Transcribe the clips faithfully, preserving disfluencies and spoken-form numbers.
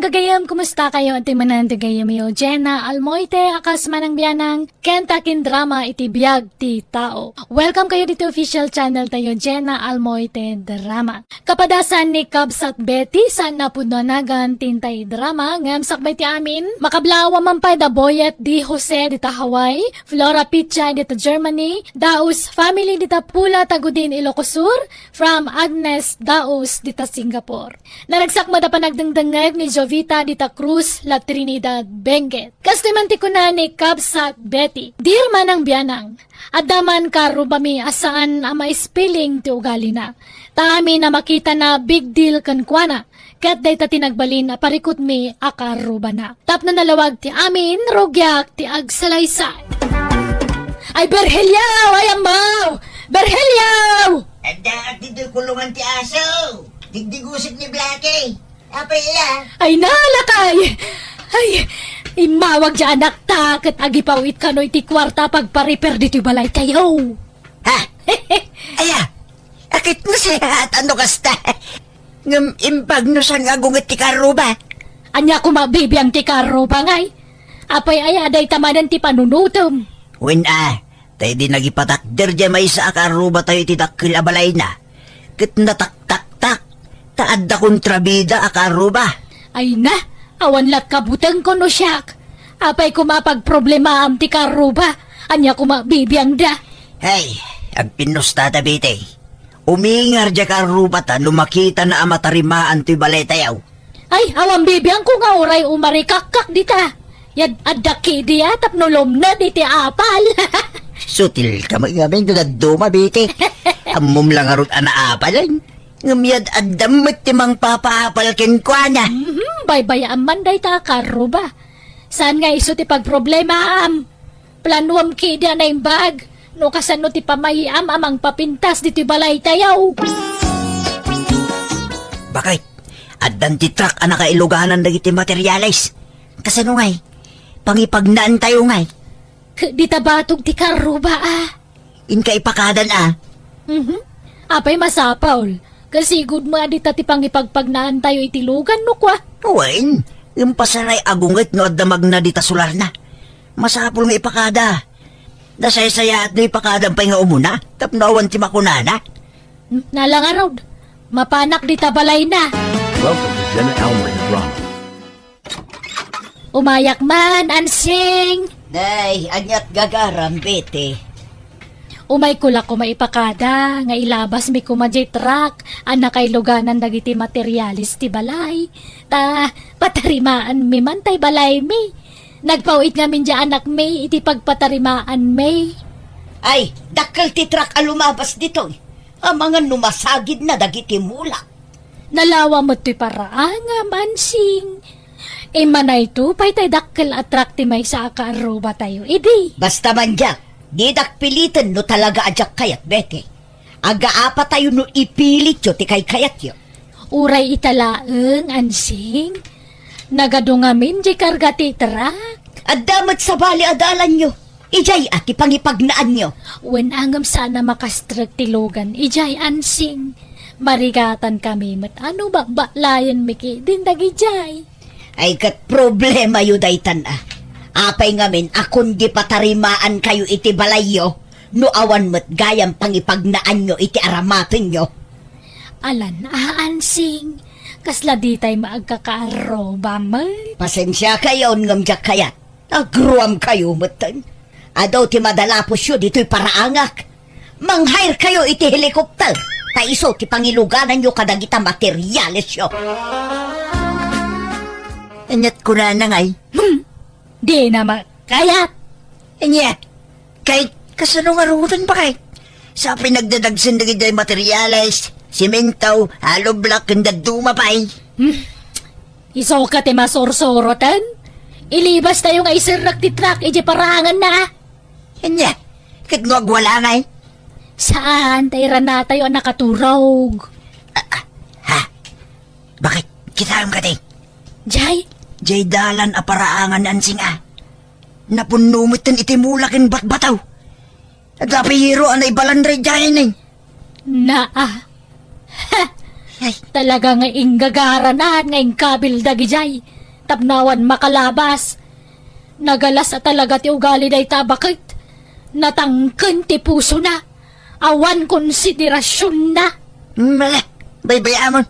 Gayam, kumusta kayo? Ti manen ti gayam yo, Jenna Almoite, a kas manang bianang, ken ta kin drama iti biag ti tao. Welcome kayo dito official channel tayo, Jenna Almoite Drama. Kapadasan ni Kabsat Betty, saan na pudno a nagan ti intay drama, ngem sakbay ti amin, makablawa man pay da Boyet di Jose dita Hawaii, Flora Picha dita Germany, Daus family dita Pula, Tagudin, Ilocos Sur, from Agnes Daus dita Singapore. Naragsak met a panagdengdengngeg ni Jovita dita Cruz, La Trinidad, Benguet. Kastoy man ti kuna ni Kabsat Betty, Dear Manang Bianang, adda man kaarrubami a saan a maispilling ti ugalina. Ta amin a makitana big deal kenkuana, ket dayta ti nagbalin a parikutmi a kaarrubana. Tapno nalawag ti amin, rugiak ti agsalaysay. Ay, Berheliaw! Ay, ammaw! Berheliaw! Adda ditoy kulungan ti aso. Digdigusik ni Blackie. Apay iya? Ay, nalakay! Ay, immawag diay anakta ket agipaw-it kano iti kuarta a pagpariper ditoy balaytayo. Ha? Aya? Akit no siya at ano kasta? Ngem imbag no saan nga agunget ti kaarruba? Ania koma bibiang ti kaarruba, ngay? Apay aya dayta manen ti panunutem? Wen a, ta idi nagipatakder diay maysa a kaarrubatayo iti dakkel a balayna, ket nataktaktak, ta adda kontrabida a kaarruba. Ay na, awan la't kabutengko no siak. Apay koma a pagproblemaam ti kaarruba? Ania koma bibiangda? Hey, agpinnusta ta, Betty. Umingar diay kaarrubata no makitana a matarimaan toy balaytayo. Ay, awan bibiangko nga uray umarikakkak dita. Yad-adda kidi a tapno lumned iti apal. Sutilka met ngamin no dadduma, Betty. Ammom la ngarud a naapalen. Ngem yad-addam met ti mangpapaapal kenkuana. Mhm, baybayaam man dayta a kaarruba. Saan nga isu ti pagproblemaam? Planuam kidi a naimbag no kasano ti pamayiam a mangpapintas ditoy balaytayo. Bakit? Addan ti truck a nakailuganan dagiti materiales. Kasano ngay? Pangipagnaantayo ngay? Dita batog ti kaarruba a. Inka ipakadan a. Mhm. Apay masapul? Kasigud met a dita ti pangipagpagnaantayo iti lugan, no kua? Wen, impasaray agunget no adda magna dita solarna. Masapul nga ipakada. Nasaysayaat no ipakadam pay nga umuna, tapno awan ti makunana. Nala ngarud, mapanak dita balayna. Welcome to Jenna Almoy Drama. Umayak man, Ansing! Day, aniat gagaram, Betty? Umayko la koma ipakada nga ilabasmi koma diay truck a nakailuganan dagiti materiales ti balay. Ta, patarimaanmi man tay balaymi. Nagpaw-it ngamin diay anakmi iti pagpatarimaanmi. Ay, dakkel ti truck a lumabas ditoy. Amangan no masagidna dagiti mulak. Nalawa met toy paraangam, Ansing. Immanayto pay tay dakkel a truck ti maysa a kaarrubatayo idi. Basta man diak, didak piliten no talaga a diak kayat, Betty. Agaapatayo no ipilityo ti kaykayatyo. Uray ita laeng, Ansing. Nagadu ngamin diay karga ti truck. Adda met sabali a dalanyo. Idiay a ti pangipagnaanyo. Wen a ngem saan a makastrek ti lugan idiay, Ansing. Marigatankami met a no bakbaklayenmi ketdin dagidiay. Ay, ket problemayo daytan a. Apay ngamin a kundi patarimaankayo iti balayyo no awan met gayam pangipagnaanyo iti aramatenyo? Alan a, Ansing. Kasla ditay maagkakaarruba met. Pasensiakayon ngem diak kayat. Agruamkayo metten. Adu ti madalapusyo ditoy paraangak. Manghayrkayo iti helicopter, ta isu ti pangilugananyo kadagita materialesyo. Aniat kunana ngay? Hmm. Dina makayat. Ania? Kay, kasano ngaruden, bakit? Sa pinagdadagsen dagiti materiales, simento, hollow block, ken dadduma pay. Hmm. Isu ka ti masursuroten? Ilibastayo nga iserrek ti truck iti paraanganna. Ania? Ket no agwala ngay? Saan, ta iranatayo a nakaturog. Ah, ah, ha? Bakit? Kitaem kadi? Jay? Jay dalan a paraangan ni Ansing a. Napunno metten iti mula ken batbataw. Adda pay yero a naibalan daydiay ni. Naa. Ha! Ay. Talaga nga inggagaranan nga inkabil dagijay. Tapno awan makalabas. Nagalas a talaga ti ugali dayta a baket. Natangken ti pusona. Awan konsiderasionna. Hmm, ala, baybay-amon.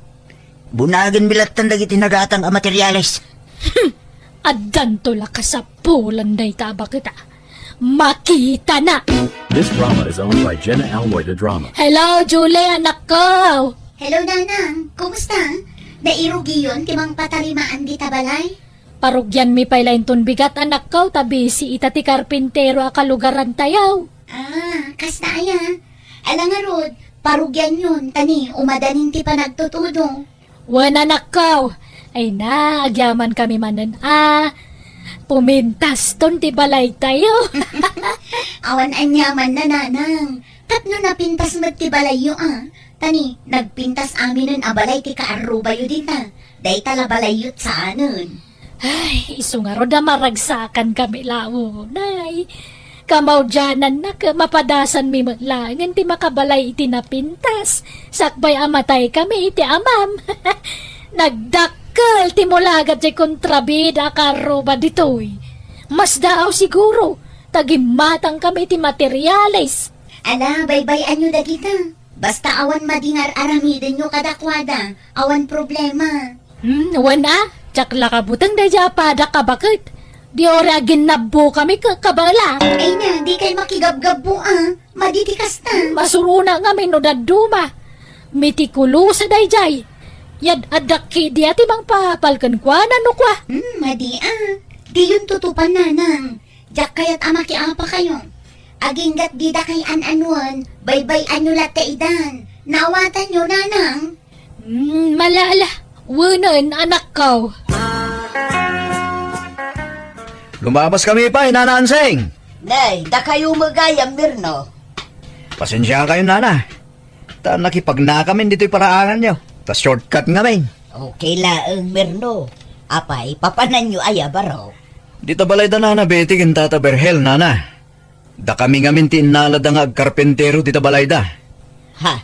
Bunagenmi lattan dagiti nagatang a materyales. Hmm, addanto la kasapulan dayta a baket a. Makitana. This drama is owned by Jenna Almoy, the drama. Hello, Julie, anakko. Hello, Nanang. Kumusta? Nairugiyon ti mangpatarimaan dita balay? Parugianmi pay la inton bigat, anakko, ta busy ita ti karpintero a kalugarantayo. Ah, kasta aya. Ala ngarud, parugianyon, ta ni umadanin ti panagtutudo. Wen, anakko. Ay na, agyamankami manen a pumintaston ti balaytayo. Awan aniamanna, Nanang. Tapno napintas met ti balayyo a. Ta ni, nagpintas aminen a balay ti kaarrubayo dita. Dayta la balayyo saanen. Ay, isu ngarud a maragsakankami la unay. Kamaudiananna ket mapadasanmi met laengen ti makabalay iti napintas, sakbay a mataykami iti amam. Nagdakkel ti mulagat diay kontrabida a kaarruba ditoy. Masdaaw siguro, ta gimmatangkami iti materyales. Ala, baybay-anyo dagita. Basta awan madi nga ar-aramidenyo kadakuada, awan problema. Hmm, wen a, diak la kabuteng daydiay a padak a baket. Di uray aginnabbokami ket kabala. Ay na, dikay makigabgabbo a. Madi ti kasta. Masurona ngamin no dadduma. Mitikulosa daydiay. Yad-addak ketdi a ti mangpapal kenkuana no kua. Hmm, madi a. Diyon tutupan, Nanang. Diak kayat a makiapakayo. Aginggat dida kay an-anuen, baybay-anyo latta idan. Naawatanyo, Nanang? Hmm, mala, ala. Wenen, anakko. Lumabaskami pay, Nana Anseng. Nay, dakayo met gayam, Mirno. Pasensiakayon, Nana. Ta nakipagnakamin ditoy paraanganyo. Ta shortcut ngamin. Okay laeng, Mirno. Apay, papananyo aya, barok? Dita balayda, Nana Betty ken Tata Berhel, Nana. Dakami ngamin ti innalada nga agkarpentero dita balayda. Ha?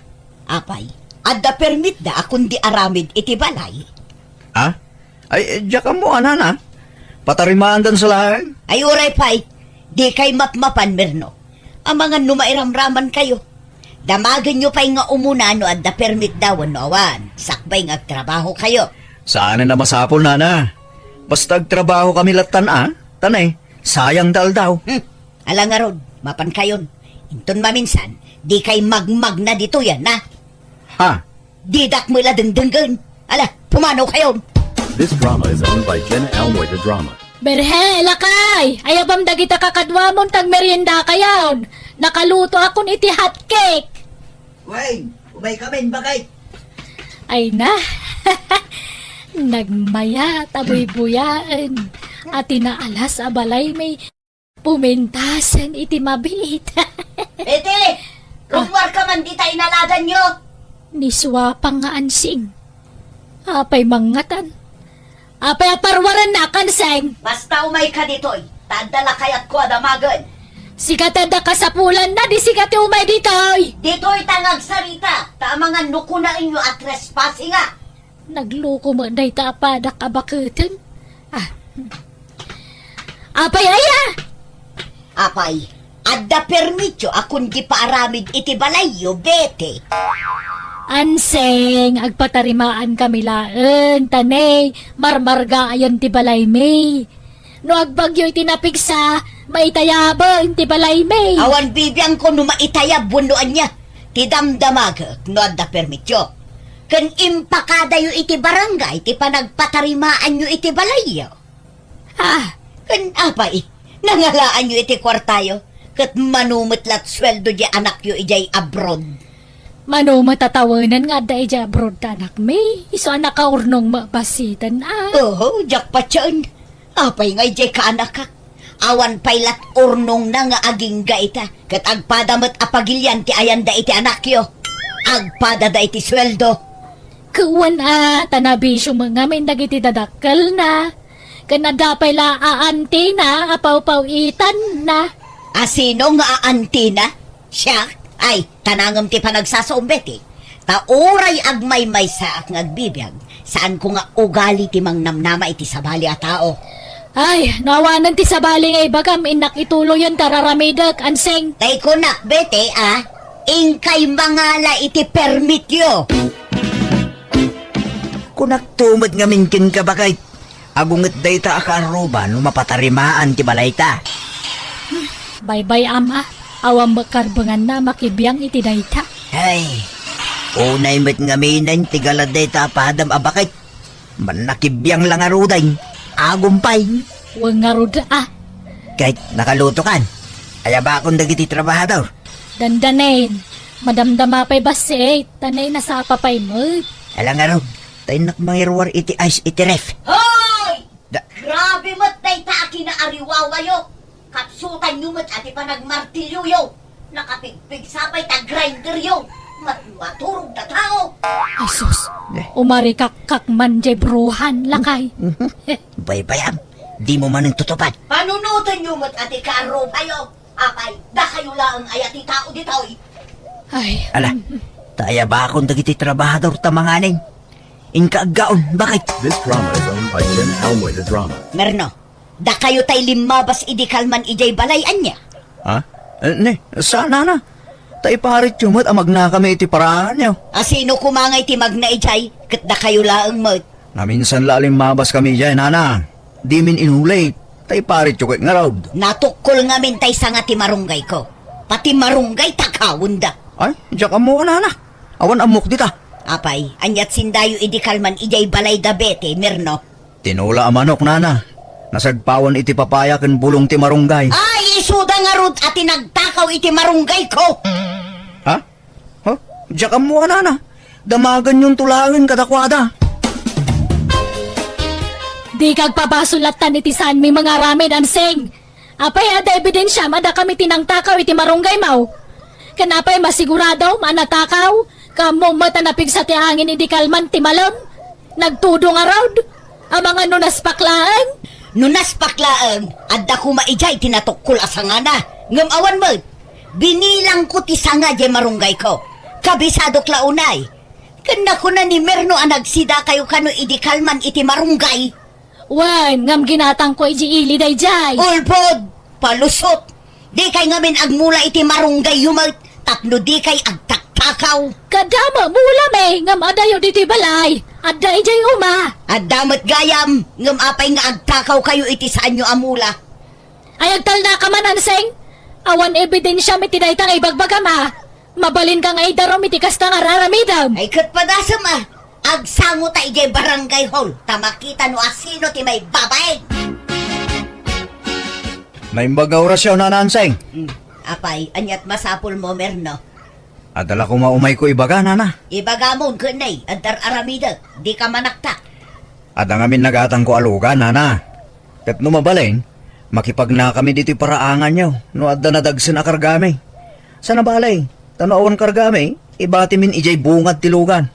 Apay, adda permitda a kundi aramid iti balay? Ha? Ay, eh, diak ammo, a, Nana. Patarimaandan sa laeng. Ay, uray pay. Dikay mapmapan, Mirno. Amangan no mairamramankayo. Damagenyo pay nga umuna no adda permitda wenno awan, sakbay nga agtrabahokayo. Saanen a masapul, Nana. Basta agtrabahokami lattan a, ta ne, sayang ti aldaw. Hmm. Ala ngarud, mapankayon. Inton maminsan, dikay magmagna ditoy a, na? Ha? Didak met la dengdenggen. Ala, pumanawkayon. This drama is owned by Jenna Almoy, the drama. Berhe, lakay! Ayabam dagita kakaduamon ta agmeriendakayon. Nakalutoakon iti hot cake. Wen, umaykamin, bagay. Ay na. Nagmayat a buybuyaen a ti naalas a balaymi. Pumintasen iti mabiit. Iti, ah, rummuarka man dita inaladanyo. Ni suapang nga ansing. Apay mangngatan? Apay a parwarannak, ansing? Basta umayka ditoy, ta adda la kayatko a damagen. Sika ti adda kasapulanna, di sika ti umay ditoy. Ditoy ta nga agsarita, ta amangan no kunaenyo a trespassing a. Nagloko met dayta a padak a baketen. Ah. Apay aya? Apay, adda permityo a kundi paaramid iti balayyo, Betty. Anseng, agpatarimaan kami laeng, ta ne, marmargaayan ti balaymi. No agbagyo iti napigsa, maitayaben ti balaymi. Awan bibiangko no maitayab wenno ania. Ti damdamagek no adda permityo. Ken impakadayo iti barangay ti panagpatarimaanyo iti balayyo. Ah, ken apay, nangalaanyo iti kuartayo, ket mano met lat sueldo di anakyo idiay abroad. Mano met a tawenen nga adda idiay abroad ti anakmi, isu a nakaurnong met bassiten a. Oho, diak patien. Apay nga idiay kaanakak? Awan pay lat urnongna nga agingga ita, ket agpada met a pagilian ti ayanda iti anakyo. Agpadada iti sueldo. Kuan a, ta nabisio met ngamin dagiti dadakkelna. Ken adda pay la a antina a pawpaw-itanna. A sino nga aantina? Siak? Ay, tanangem ti panagsasao, Betty. Ta uray agmaymaysaak nga agbibiag, Saanko nga ugali ti mangnamnama iti sabali a tao. Ay, no awanen ti sabali nga ibagam, innak ituloyen ti ar-aramidek, Ansing. Tay kunak, Bete, a, inkay mangala iti permityo. Kunakto met ngamin kenka, baket. Agunget dayta a kaarruba no mapatarimaan ti balayta. Baybay-am a, awan met karbenganna makibiang iti dayta. Ay, unay met ngaminen ti gala dayta a padam a baket. Mannakibiang la ngaruden. Agum pay. Wen ngarud a. Ket nakalutokan. Ayabakon dagiti trabahador. Dandanen. Madamdama pay bassit, ta nay nasapa pay met. Ala ngarud, ta innak mangiruar iti ice iti ref. Hoy! Da- Grabe met dayta a kinaariwawayo. Kapsutanyo met a ti panagmartilyoyo. Nakapigpigsa pay ta grinderyo. Mat-, maturog ta tao. Ay sus, Eh. Umarikakak man jay bruhan, lakay. Mhm. Baybayam, dimo manen tutupad. Panunotenyo met a ti kaarrubayo. Apay, dakayo laeng aya ti tao ditoy? Ay. Ala, ta ayabakon dagiti trabahador ta manganen. Inka aggaon, baket. This drama is owned by Jen Almoy the Drama. Merno, dakayo tay limmabas idi kalman idiay balay, ania? Ha? Eh, ne, saan, nana? Ta iparityo met a magnakami iti paraanyo. A sino koma nga iti magna idiay, ket dakayo laeng met? Naminsan la a limmabaskami idiay, nana. Dimin inulit, ta iparityo ket ngarud. Natukkol ngamin tay sanga ti marunggayko. Pati marunggay takawenda. Ay, diak ammo, nana. Awan ammok dita. Apay, aniat sindayo idi kalman idiay balay da Bete, Merno? Tinola a manok, nana. Nasagpawan iti papaya ken bulong ti marunggay. Ay, isuda ngarud a ti nagtakaw iti marunggayko. Ha? Ha? Diak ammo, nana. Damagenyon to laengen kadakuada. Dika agpabasol lattan iti saanmi mangaramid, Ansing. Apay, adda ebidensiam a dakami ti nangtakaw iti marunggaymo? Ken apay, masiguradom a natakaw? Kaammo met a napigsa ti angin idi kalman ti malem? Nagtudo ngarud? Amangan no naspak laeng? No naspak laeng, adda koma idiay ti natukkol a sangana. Ngem awan met. Binilangko ti sanga diay marunggayko. Kabisadok la unay. Ken nakuna ni Merno a nagsidakayo kano idi kalman iti marunggay. Wen, ngem ginatangko idiay ili daydiay. Ulbod! Palusot! Dikay ngamin agmula iti marunggayyo met tapno dikay agtaktakaw. Kaddami a mulami, ngem adayo ditoy balay. Adda idiay uma. Adda met gayam, ngem apay nga agtakawkayo iti saanyo a mula? Ay, agtalnaka man, Ansing. Awan ebidensiam iti dayta nga ibagbagam a. Mabalinka nga idarum iti kasta nga ar-aramidem. Ay, ket padasem a. Agsango ta idiay barangay hall, ta makita no asino ti maibabain. Naimbag nga orasyo, Nana Ansing. Hmm. Apay, aniat masapulmo, Merno? Adda la koma umayko ibaga, Nana. Ibagamon, ken nay, adda ar-aramidek, dika manaktak. Adda ngamin nagatangko a lugan, Nana. Ket no mabalin, makipagnakami ditoy paraanganyo no adda nadagsen a kargami. Saan a bale, ta no awan kargami, ibatimin idiay bungad ti lugan.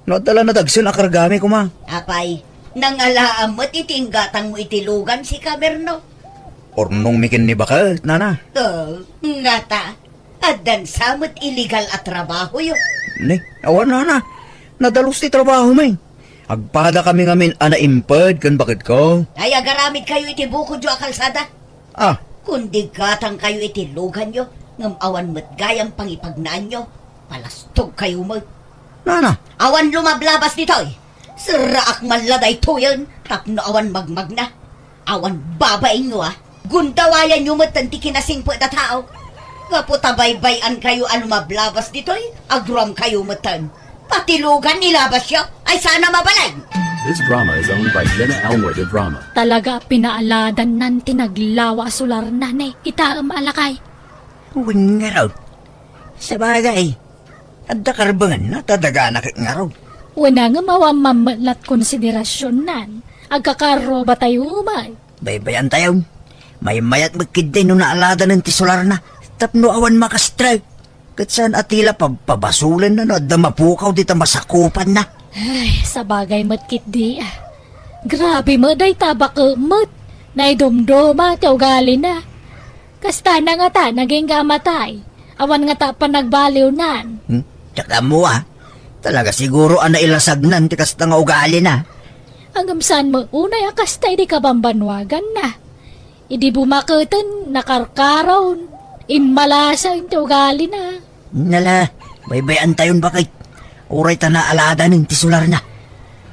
No adda la nadagsen a kargami koma. Apay, nangalaam met iti inggatangmo iti lugan, sika, Merno? Urnongmi ken ni baket, Nana. Oh, ngata. Addan sa met illegal a trabahoyo. Ni, awan, Nana. Nadalus ti trabahomi. Agpadakami ngamin a naimped ken baketko. Ay, agaramidkayo iti bukodyo a kalsada. Ah. Kundi gatangkayo iti luganyo, ngem awan met gayam pangipagnaanyo, palastogkayo met. Nana. Awan lumablabas ditoy. Serraak man la daytoyen tapno awan magmagna. Awan babainyo a. Gundawayanyo metten ti kinasingpet a tao. Gapu ta baybay-ankayo a lumablabas ditoy, agruamkayo metten. Pati lugan ilabasyo, ay saan a mabalin. This drama is owned by Jenna Elmore, the drama. Talaga a pinaaladannan ti naglawa a sularna ne, itaem a lakay. Wen ngarud. Sabagay, adda karbenganna ta dagana ket ngarud. Wen a ngem awan mammet lat konsiderasionnan, agkakarrobatayo met. Baybayantayo. Maymayat met ketdi no naaladanen ti sularna tapno awan makastrek. Ket saan a ti la pabpabasolenna no adda mapukaw dita masakupanna. Ay, sabagay met ketdi a. Grabe met dayta baket met. Naidumduma ti ugalina. Kasta na ngata nagingga a matay. Awan ngata panagbaliwnan. Hmm? Diak ammo a. Talaga siguro a nailasagnan ti kasta nga ugalina. Ngem saan met unay a kasta idi kabambanwaganna. Idi bumaketen, nakarkaraw, immalasa ti ugalina. Nala, baybay-antayon baket. Uray ta naaladanen ti sularna.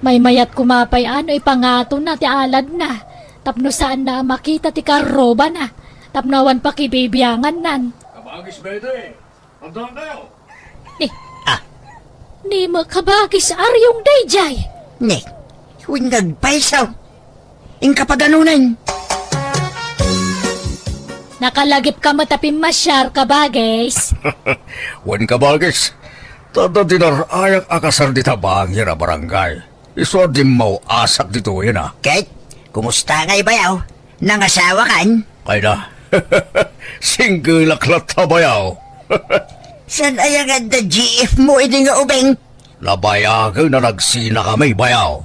Maymayat koma pay a no ipangatonna ti aladna, tapno saanna a makita ti karrubana, tapno awan pakibibiangannan. Kabagis, Bete. Addankayo. Ni, ah, ni makabagis Ariong daydiay. Ni, wen nga agpayso. Inka paganunan. Nakalagipka met a pimmasiar, kabagis. Wen, kabagis, ta adda dinar-ayak a kasar dita bangir a barangay. Isu a dimmaw-asak ditoyen a. Ket, kumusta ngay, bayaw? Nangasawakan? Ay na, singgelak latta, bayaw. Saan aya nga adda G F mo idi nga ubing? Nabayagen a nagsinakami, bayaw.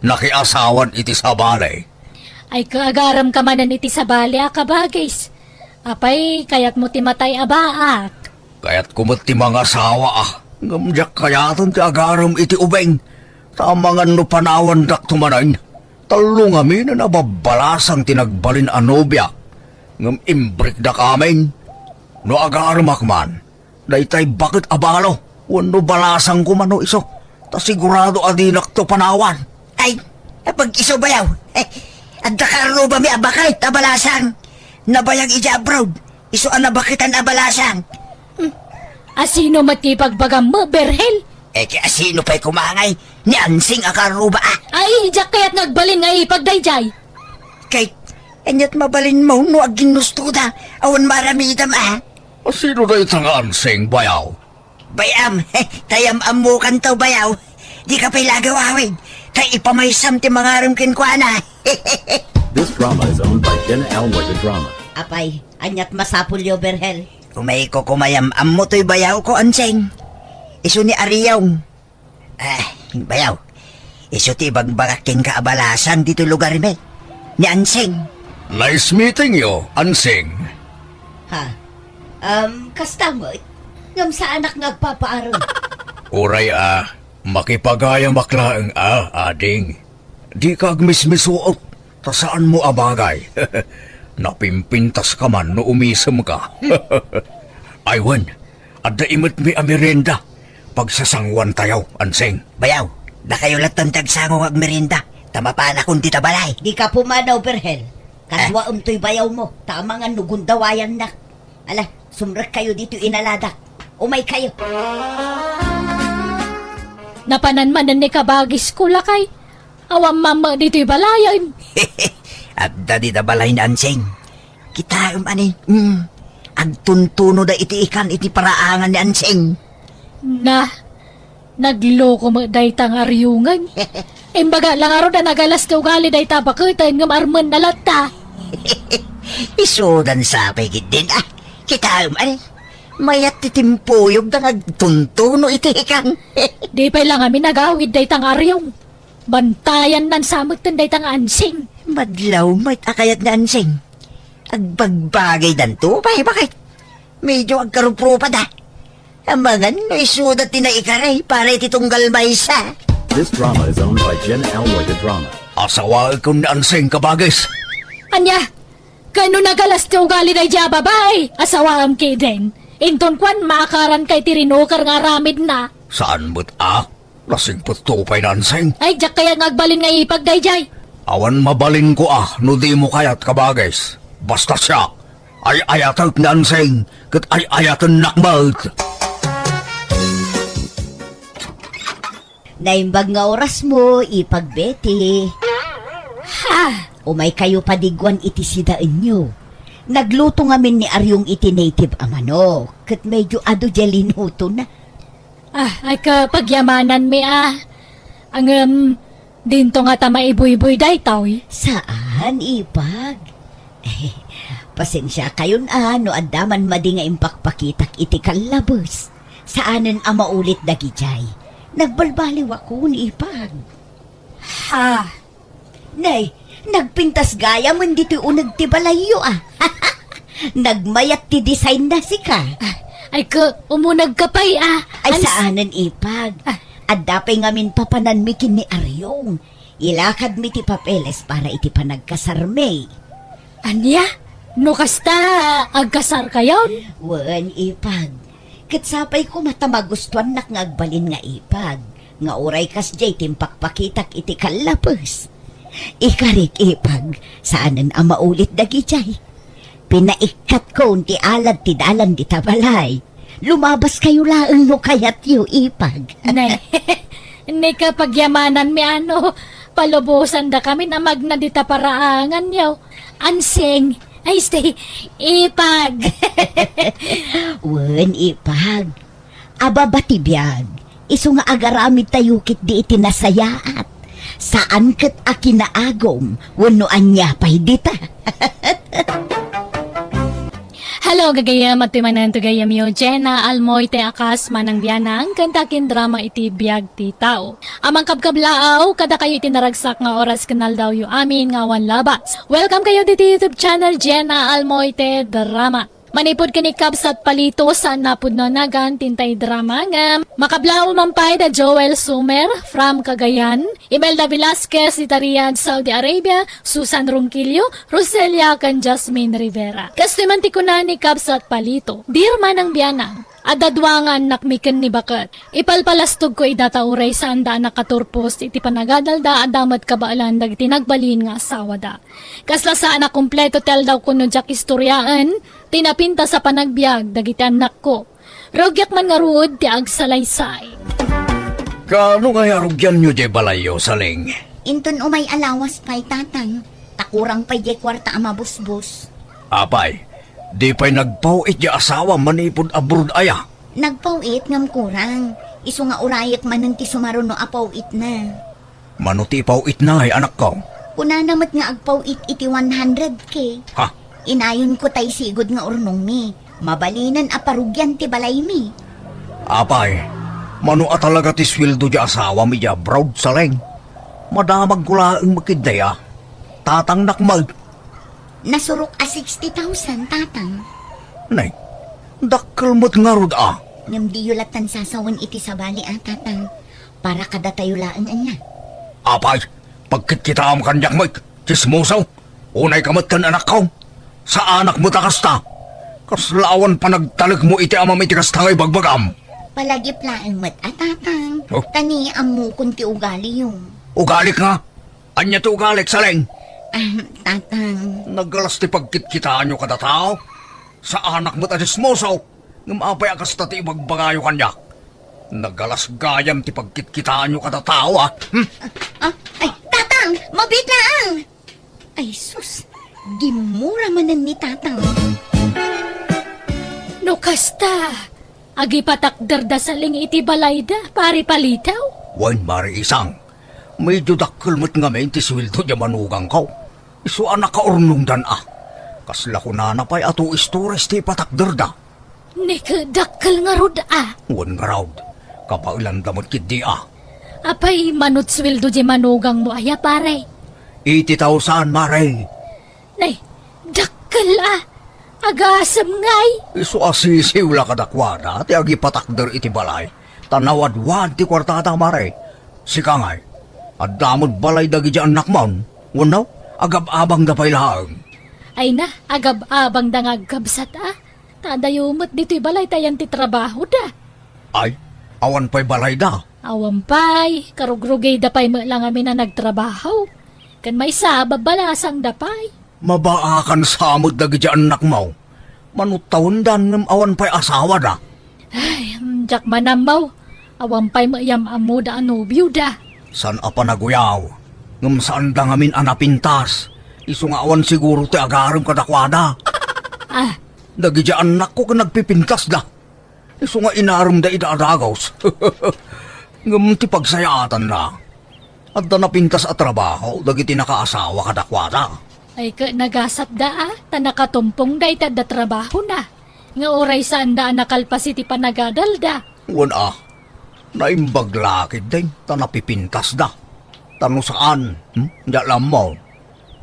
Nakiasawan iti sabali. Ay, kaagaramka manen iti sabali a kabagis. Apay, kayatmo ti matay a baak? Kayatko met ti mangasawa a, ngem diak kayaten ti agaram iti ubing. Ta amangan no panawandakto manen. Tallo ngamin a nababbalasang ti nagbalin a nobiak, ngem imbrikdakamin. No agaramak man, daytay baket a balo wenno balasangko mano isu, ta sigurado a dinakto panawan. Ay, apag-isu, bayaw. Eh, adda karrubami a baket a balasang. Nabayag idiay abroad. Isu a nabaketan a balasang. Hmm. Asino met ti ipagbagam, Berhel? Eh, ket asino pay koma ngay? Ni Ansing a karruba, a. Ay, diak kayat nga agbalin nga ipag daydiay. Kay, aniat mabalinmo no agginnustoda, awan maaramidam, a? Asino dayta nga Ansing, bayaw? Bay-am, tayam-ammokanto, bayaw. Dika pay la agawawid, ta ipamaysam ti mangaram kenkuana. This drama is owned by Jenna Almoy the Drama. Apay, aniat masapulyo, Berhel? Umayko koma yam-ammo toy bayawko, Ansing. Isu ni Ariong. Ah, bayaw. Isu ti ibagbagak kenka a balasang ditoy lugarmi. Ni Ansing. Nice meeting you, Ansing. Ha? Um, kasta met? Ngem saanak nga agpapaarem. Uray a, makipagayamak laeng a, ading. Dika agmismisuot, ta saanmo a bagay. Napimpintaska man no umisemka. Ay wen, adda imetmi a merienda. Pagsasanguantayo, Ansing. Bayaw, dakayo latta ti agsango nga agmerienda, ta mapanakon dita balay. Dika pumanaw, Berhel. Kaduaem toy bayawmo, ta amangan no gundawayannak. Ala, sumrekkayo ditoy inaladak. Umaykayo. Napanan manen ni kabagisko, lakay. Awan mamma ditoy balayen. Adda dita balay ni Ansing. Kitaem, ani. Mm. Agtuntunoda iti ikan iti paraangan ni Ansing. Na, nagloko met dayta nga Ariong. Imbaga la ngarud a nagalas ti ugali dayta baketen ngem armenna latta. Isudan sapay ketdin, a. Kitaem, ani. Mayat ti timpuyogda nga agtuntuno iti ikan. Di pay la ngamin agawid dayta nga Ariong. Bantayannan sa metten dayta nga Ansing. Madlaw met a kayat ni Ansing. Agbagbagaydanto pay, baket. Medyo agkaruprupada. Amangan no isuda ti naikari para iti tunggal maysa. This drama is owned by Jen Alroy the Drama. Asawaekon ni Ansing, kabagis. Ania? Kano nagalas ti ugali daydiay a babai? Asawaem ketdin. Inton kuan, maakaranka iti rinukar nga aramidna. Saan met a? Nasingpetto pay ni Ansing. Ay, diak kayat nga agbalin nga ipag daydiay. Awan mabalinko a no dimo kayat, kabagis. Basta siak, ay-ayatek ni Ansing, ket ay-ayatennak met. Naimbag nga orasmo, ipag Betty. Ha? Umaykayo padigwan iti sidaenyo. Nagluto ngamin ni Ariong iti native a manok, ket medyo adu diay linutona. Ah, ay, kapagyamananmi a. Ngem, dinto ngata maibuybuy daytoy? Saan, ipag. Pasensiakayon a no adda man madi nga impakpakitak iti kallabes. Saanen a maulit dagidiay. Nagbalbaliwakon, ipag. Ha? Nay, nagpintas gayamen ditoy uneg ti balayyo a. Nagmayat ti design na, sika. Ah, ay, ka, umunegka pay a. Ay, saanen, ipag. Ah. Adda pay ngamin papananmi ken ni Aryong. Ilakadmi ti papeles para iti panagkasarmi. Ania? No kasta, agkasarkayon? Wen, Ipag. Ket sapay koma ta magustuannak nga agbalin nga Ipag, nga uray kasdiay ti impakpakitak iti kallapes. Ikarik, Ipag, saanen a maulit dagidiay. Pinaikkatko ti alad ti dalan dita balay. Lumabaskayo laeng no kayatyo, Ipag. Ne, ne, kapagyamananmi, ano, palubosandakamin a magna dita paraanganyo. Ansing, ay, stay, Ipag. Wen, Ipag. Ababa ti biag, isu nga agaramidtayo ketdi iti nasayaat. Saan ket a kinaagum wenno ania pay dita. Hello, gagayyem, adtoy manen ti gayyemyo, Jenna Almoite a kas manang bianang, ken ta akin drama iti biag ti tao. A mangkabkablaaw kadakayo iti naragsak nga oras ken aldawyo amin nga awan labas. Welcome kayo diti YouTube channel, Jenna Almoite Drama. Manipud ken ni Kabsat Palito, saan napudno a nagan ti intay drama nga makablaaw man pay da Joel Sumer from Cagayan, Imelda Velasquez ita Riyadh, Saudi Arabia, Susan Ronquillo, Roselia ken Jasmine Rivera. Kastoy man ti kuna ni Kabsat Palito, Dear Manang Bianang, adda dua nga annakmi ken ni baket. Ipalpalastogko ida ta uray saanda a nakaturpos iti panagadalda, adda met kabaelan dagiti nagbalin nga asawada. Kasla saan a kompleto ti aldawko no diak istoriaen ti napintas a panagbiag dagiti annakko. Rugiak man ngarud ti agsalaysay. Kaano nga arugianyo diay balayyo, Saling? Inton umay a lawas pay, Tatang, ta kurang pay diay kuarta a mabusbos. Apay, di pay nagpaw-it diay asawa manipud abroad aya? Nagpaw-it ngem kurang. Isu nga urayek manen ti sumaruno a paw-itna. Mano ti ipaw-itna, ay anakko? Kunana met nga agpaw-it iti one hundred K. Ha? Inayonko tay sigud nga urnongmi. Mabalinen a parugian ti balaymi. Apay, mano a talaga ti sueldo diay asawami diay abroad, Saling? Madamagko laeng met ketdi a. Tatangnak met. Nasurok a sixty thousand, Tatang. Nay, dakkel met ngarud a. Ngem diyo lattan sasawen iti sabali a, Tatang. Para kadatayo laeng ania. Apay, pagkitkitaam kaniak met, tsismoso. Unayka met ken anakko. Saanak met a kasta. Kasla awan panagtalekmo iti amam iti kasta nga ibagbagam. Palagip laeng met a, Tatang. Oh? Ta ni ammokon ti ugaliyo. Ugalik nga? Ania ti ugalik, Saling? Ah, Tatang. Nagalas ti pagkitkitaanyo kada tao. Saanak met a tsismoso. Ngem apay a kasta ti ibagbagayo kaniak? Nagalas gayam ti pagkitkitaanyo kada tao, a. Hmm? Ah, ay, Tatang! Mabiit laeng! Ay, sus! Gimmura manen ni Tatang. No kasta, agipatakderda Saling iti balayda, Pare Palito? Wen, Mare Isang. Medio dakkel met ngamin ti sueldo diay manugangko. Isu a nakaurnongdan a. Kasla kunana pay a two stories ti ipatakderda. Ni ket dakkel ngarud a. Wen ngarud, kabaelanda met ketdi a. Apay, mano ti sueldo diay manugangmo aya, pare? Eighty thousand, Mare. Nay, dakkel a. Agasem ngay. Isu a sisiw la kadakuada ti agipatakder iti balay. Ta nawadwad ti kuartada, Mare. Sika ngay, adda met balay dagiti annakmon? Wenno, agab-abangda pay laeng? Ay na, agab-abangda nga agkabsat a. Ta adayo met ditoy balay ta ayan ti trabahoda. Ay, awan pay balayda? Awan pay, karugrugida pay met la ngamin a nagtrabaho. Ken maysa, babbalasangda pay. Mabaakan sa met dagiti annakmo. Mano tawendan ngem awan pay asawada? Ay, diak man ammo. Awan pay met yam-ammoda a nobioda. Saan a panaguyaw, ngem saanda ngamin a napintas. Isu nga awan siguro ti agarem kadakuada. Ah. Dagiti annakko ket nagpipintasda. Isu nga inaremda ida a dagus. Ngem ti pagsayaatanna, adda napintas a trabaho dagiti nakaasawa kadakuada. Ay, ket nagasatda a, ta nakatumpongda iti adda trabahona. Nga uray saanda a nakalpas iti panagadalda. Wen a, naimbag la ketdi ta napipintasda. Ta no saan, hmm, diak la ammo.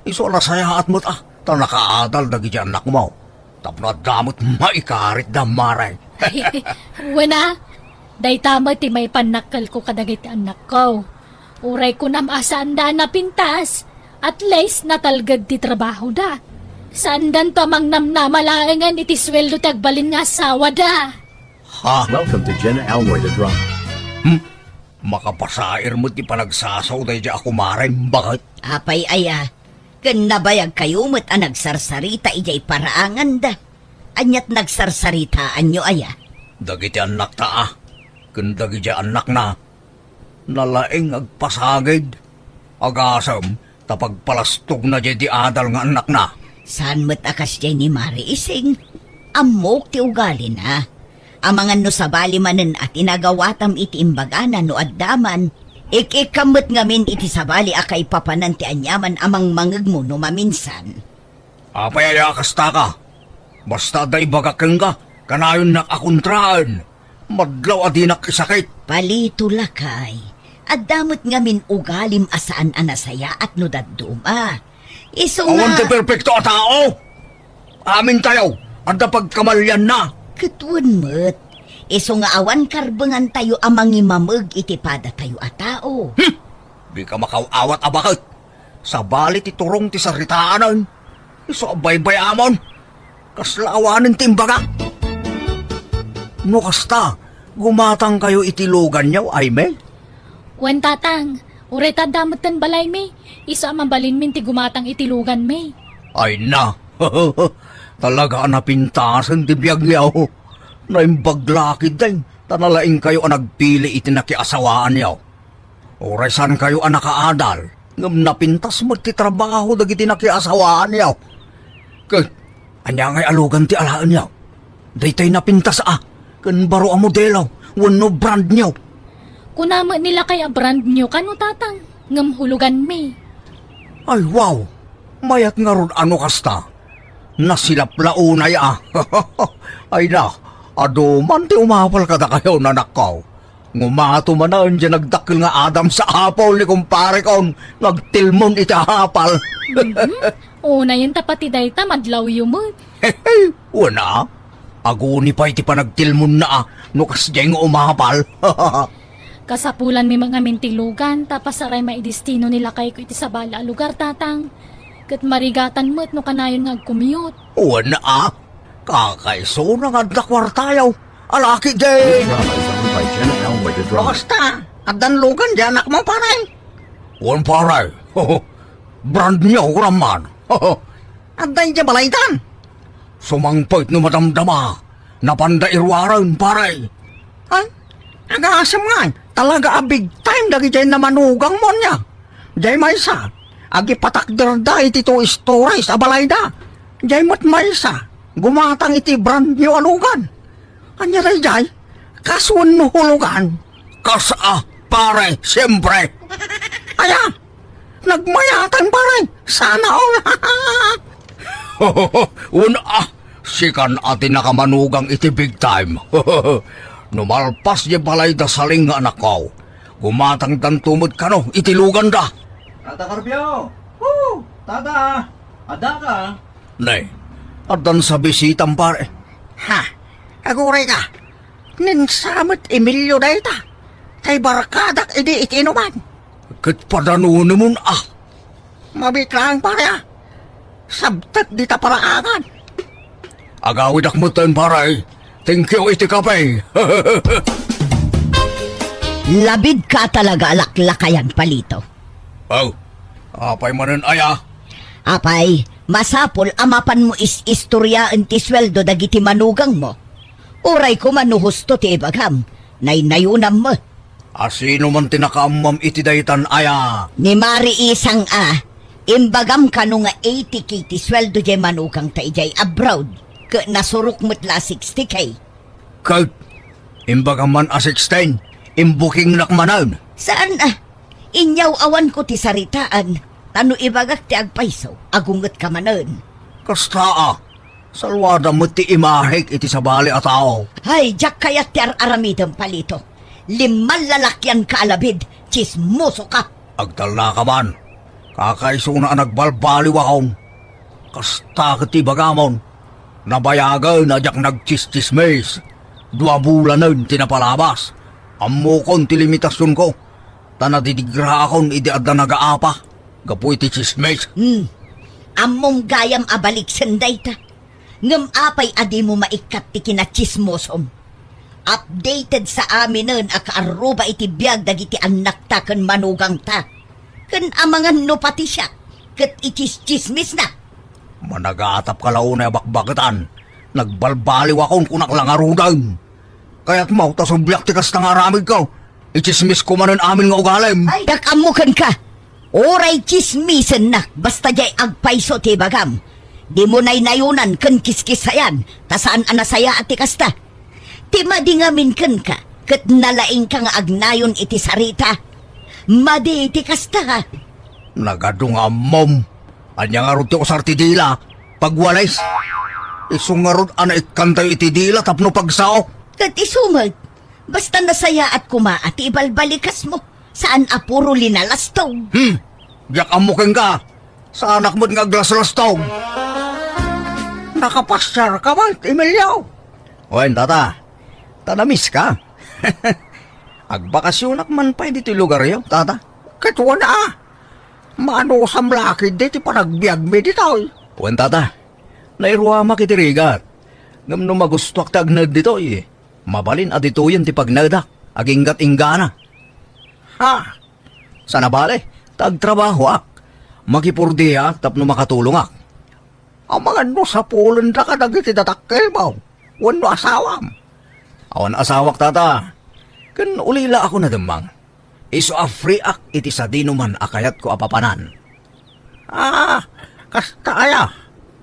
Isu a nasayaat met a, ta nakaadal dagiti annakmo. Tapno adda met maikaritda, Mare. Wen a, Dayta met ti maipannakkelko kadagiti annakko. Uray kunam a saanda a napintas, at least natalged ti trabahoda. Saandanto a mangnamnama laengen iti sueldo ti agbalin nga asawada. Ha? Welcome to Jenna Almoy the Drama. Hmm? Makapasair met ti panagsasaoda idiay a kumarem, baket? Apay aya, ken nabayagkayo met a nagsarsarita idiay paraanganda. Aniat nagsarsaritaanyo aya? Dagiti annakta a, ken dagidiay annakna, nalaing agpasagid. Agasem, ta pagpalastogna diay di adal nga annakna. Saan met a kasdiay ni Mari Ising. Ammok ti ugalina. Amangan no sabali manen a tinagawatam iti imbagana no adda man. Ik-ikkam met ngamin iti sabali a kaipapanan ti aniaman a mangmangegmo no maminsan. Apay aya a kastaka? Basta adda ibagak kenka, kanayonnak a kontraen. Madlaw a dinak isakit. Palito, lakay. Adda met ngamin ugalim a saan a nasayaat no dadduma. Isu nga awan ti perpekto a tao. Amintayo, adda pagkamalianna. Ket wen met. Isu nga awan karbengantayo a mangimameg iti padatayo a tao. Hmm! Dika makaw-awat a baket. Sabali ti turong ti saritaanen. Isu a baybay-amon. Kasla awanen ti imbagak. No kasta, gumatangkayo iti luganyo, Aimee? Wen, Tatang. Uray ta adda metten balaymi, isu a mabalinmin ti gumatang iti luganmi. Ay na! Talaga a napintasen ti biagyo. Naimbag la ketdin, ta nalaingkayo a nagpili iti nakiasawaanyo. Uray saankayo a nakaadal, ngem napintas met ti trabaho dagiti nakiasawaanyo. Ket ania ngay a lugan ti alaenyo? Daytoy napintas a, ken baro a modelo wenno brand new. Kuna met ni lakay a brand new kano, Tatang, ngem huluganmi. Ay, wow! Mayat ngarud a no kasta. Nasilap la unay a. Ay na, adu man ti umapal kadakayo, nanakko. Ngumato manen diay nagdakkel nga Adam's apple ni kumparekon nga agtilmon iti apal. Mhm. Unayen ta pati dayta, madlawyo met. Hehe, wen a. Aguni pay ti panagtilmonna a no kasdiay nga umapal. Kasapulanmi met ngamin ti lugan, ta pasaray maidestino ni lakayko iti sabali a lugar, Tatang. Ket marigatan met no kanayon nga agcommute. Wen a. Kakaisuna nga adda kuartayo. Alaki di! This drama is owned by Jenna Elway the Drama. Basta, addan lugan di anakmo, pare. Wen, pare. Brand new, kunaman. Adda idiay balaydan. Sumangpet no madamdama. Napanda iruaren, pare. Ay, agasem ngay. Talaga a big time dagiti namanugangmo ania. Diay maysa, agipatakderda iti two stories a balayda. Diay met maysa, gumatang iti brand new a lugan. Ania daydiay? Kas wenno hulugan? Kas a, pare, siempre. Aya, nagmayatan, pare. Sana all. Wen a, sikan a ti nakamanugang iti big time. No malpas diay balayda, saling nga anakko, gumatangdanto met kano iti luganda. Tata Carbio! Woo! Tata! Addaka? Ne, addan sa bisitam, pare. Ha? Aguray ka? Ni Sam met Emilio dayta. Tay barkadak idi iti inuman. Ket padanunemon a. Mabit laeng, pare, a. Sabtek dita paraangan. Agawidak metten, pare. Thank you iti kape. Labid ka talaga a laklakayan, Palito. Oh, apay manen aya? Apay, masapul a mapanmo is-istoriaen ti sueldo dagiti manugangmo. Uray koma no husto ti ibagam, naynayonam met. A sino man ti nakaammom iti daytan aya? Ni Mari Isang a, imbagam kano nga eighty K ti sueldo diay manugangta idiay abroad, ket nasurok met la a sixty K. Ket imbagam man a sixteen, imbukingnak manen. Saan a? Inyaw-awanko ti saritaan, ta no ibagak ti agpayso, agungetka manen. Kasta a, salwadam met ti imahek iti sabali a tao. Hay, diak kayat ti ar-aramidem, Palito. Limmalalakianka a labid, tsismosoka. Agtallaka man. Kakaisuna a nagbalbaliwakon. Kasta ket ti ibagamon, nabayagen a diak nagtsistsismis. Dua bulanen ti napalabas. Ammokon ti limitasionko, ta nadidigraakon idi adda nagaapa gapu iti tsismis. Hmm. Ammom gayam a baliksen dayta. Ngem apay a dimo maikkat ti kinatsismosom? Updated sa aminen a kaarruba iti biag dagiti annakta ken manugangta. Ken amangan no pati siak ket itsistsismisna. Managatapka la unay a bakbaketan. Nagbalbaliwakon, kunak la ngaruden. Kayatmo ta subliak ti kasta nga aramidko? Itsismisko manen amin nga ugalim. Ay, diak ammo kenka. Uray tsismisennak, basta diay agpayso ti ibagam. Dimo naynayonan ken kiskisayan, ta saan a nasayaat ti kasta. Ti madi ngamin kenka, ket nalaingka nga agnayon iti sarita. Madi ti kasta. Nagadu nga ammom. Ania ngarud ti usar ti dila? Pagwalis. Isu ngarud a naikkantayo iti dila tapno pagsao. Ket isu met, basta nasayaat koma a ti ibalbalikasmo, saan a puro linalastog. Hmm, diak ammo kenka. Saanak met nga aglaslastog. Nakapasiarka met, Emilio? Wen, tata. Ta namiss ka. Agbakasionak man pay ditoy lugaryo, tata. Ket wen a. Maanusam la ketdi ti panagbiagmi ditoy. Wen, tata. Nairuamak iti rigat. Ngem no magustuak ti agnaed ditoy, mabalin a ditoyen ti pagnaedak, aginggat-inggana. Ha? Saan a bale, ta agtrabahoak. Makipurdiak tapno makatulongak. Amangan no sapulenda kadagiti dadakkelmo wenno asawam. Awan asawak, tata. Ken ulila ako nademmang. Isu a freeak iti sadinoman a kayatko a papanan. Ah, kasta aya?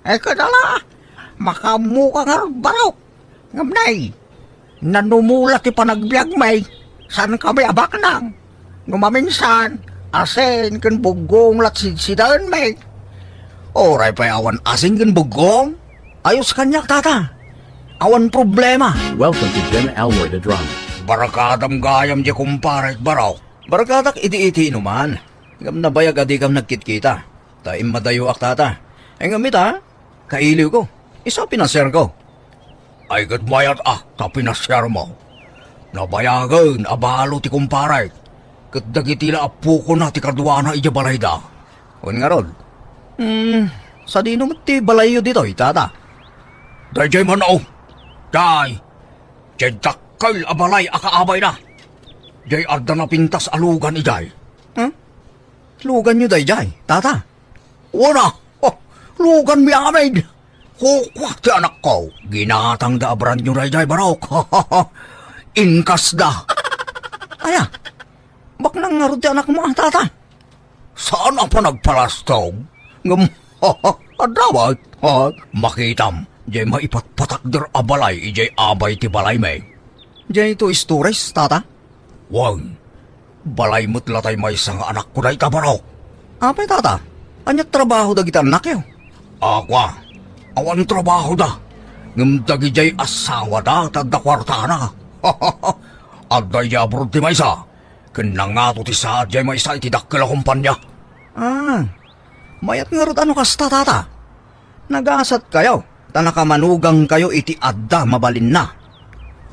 Eh, kadala, makaammoka ngarud, Barok. Ngem nay, nanumula ti panagbiagmi, saan kami a baknang. No maminsan, asin ken buggong la sidsidaenmi. Uray pay awan asin ken buggong, ayos kaniak, tata. Awan problema. Welcome to Gemma Alroy the Drama. Barkadam gayam di kumpare, Barok. Barkadak iti iti inuman. Ngem nabayag a dikam nagkitkita. Ta immadayoak, tata. Ngem ita, kailiwko. Isu a pinasiarko. Ay, ket mayat a ta pinasiarmo. Nabayagen a balo ti kumparek, ket dagiti la appokona ti kaduana idiay balayda. Wen ngarud, hmm, sadino met ti balayyo ditoy, tata? Daydiay man, o. Day, diay dakkel a balay a kaabayna. Diay adda napintas a lugan idiay. Hmm? Luganyo daydiay, tata? Wen a, oh, luganmi amin. Kukuak ti anakko. Ginatangda a brand new daydiay, Barok. Inkasda. Aya, baknang ngarud ti anakmo, a, tata? Saan a panagpalastog? Ngem, adda met, ha? Makitam, diay maipatpatakder a balay idiay abay ti balaymi. Diay two stories, tata? Wen, balay met latay maysa nga anakko dayta, Barok. Apay, tata? Ania trabaho dagiti annakyo? Akua, awan trabahoda. Ngem dagidiay asawada ta adda kuartana. Adda idiay abroad ti maysa, ken nangato ti saad diay maysa iti dakkel a kompania. Ah, mayat ngarud a no kasta, tata. Nagasatkayo, ta nakamanugangkayo iti adda mabalinna.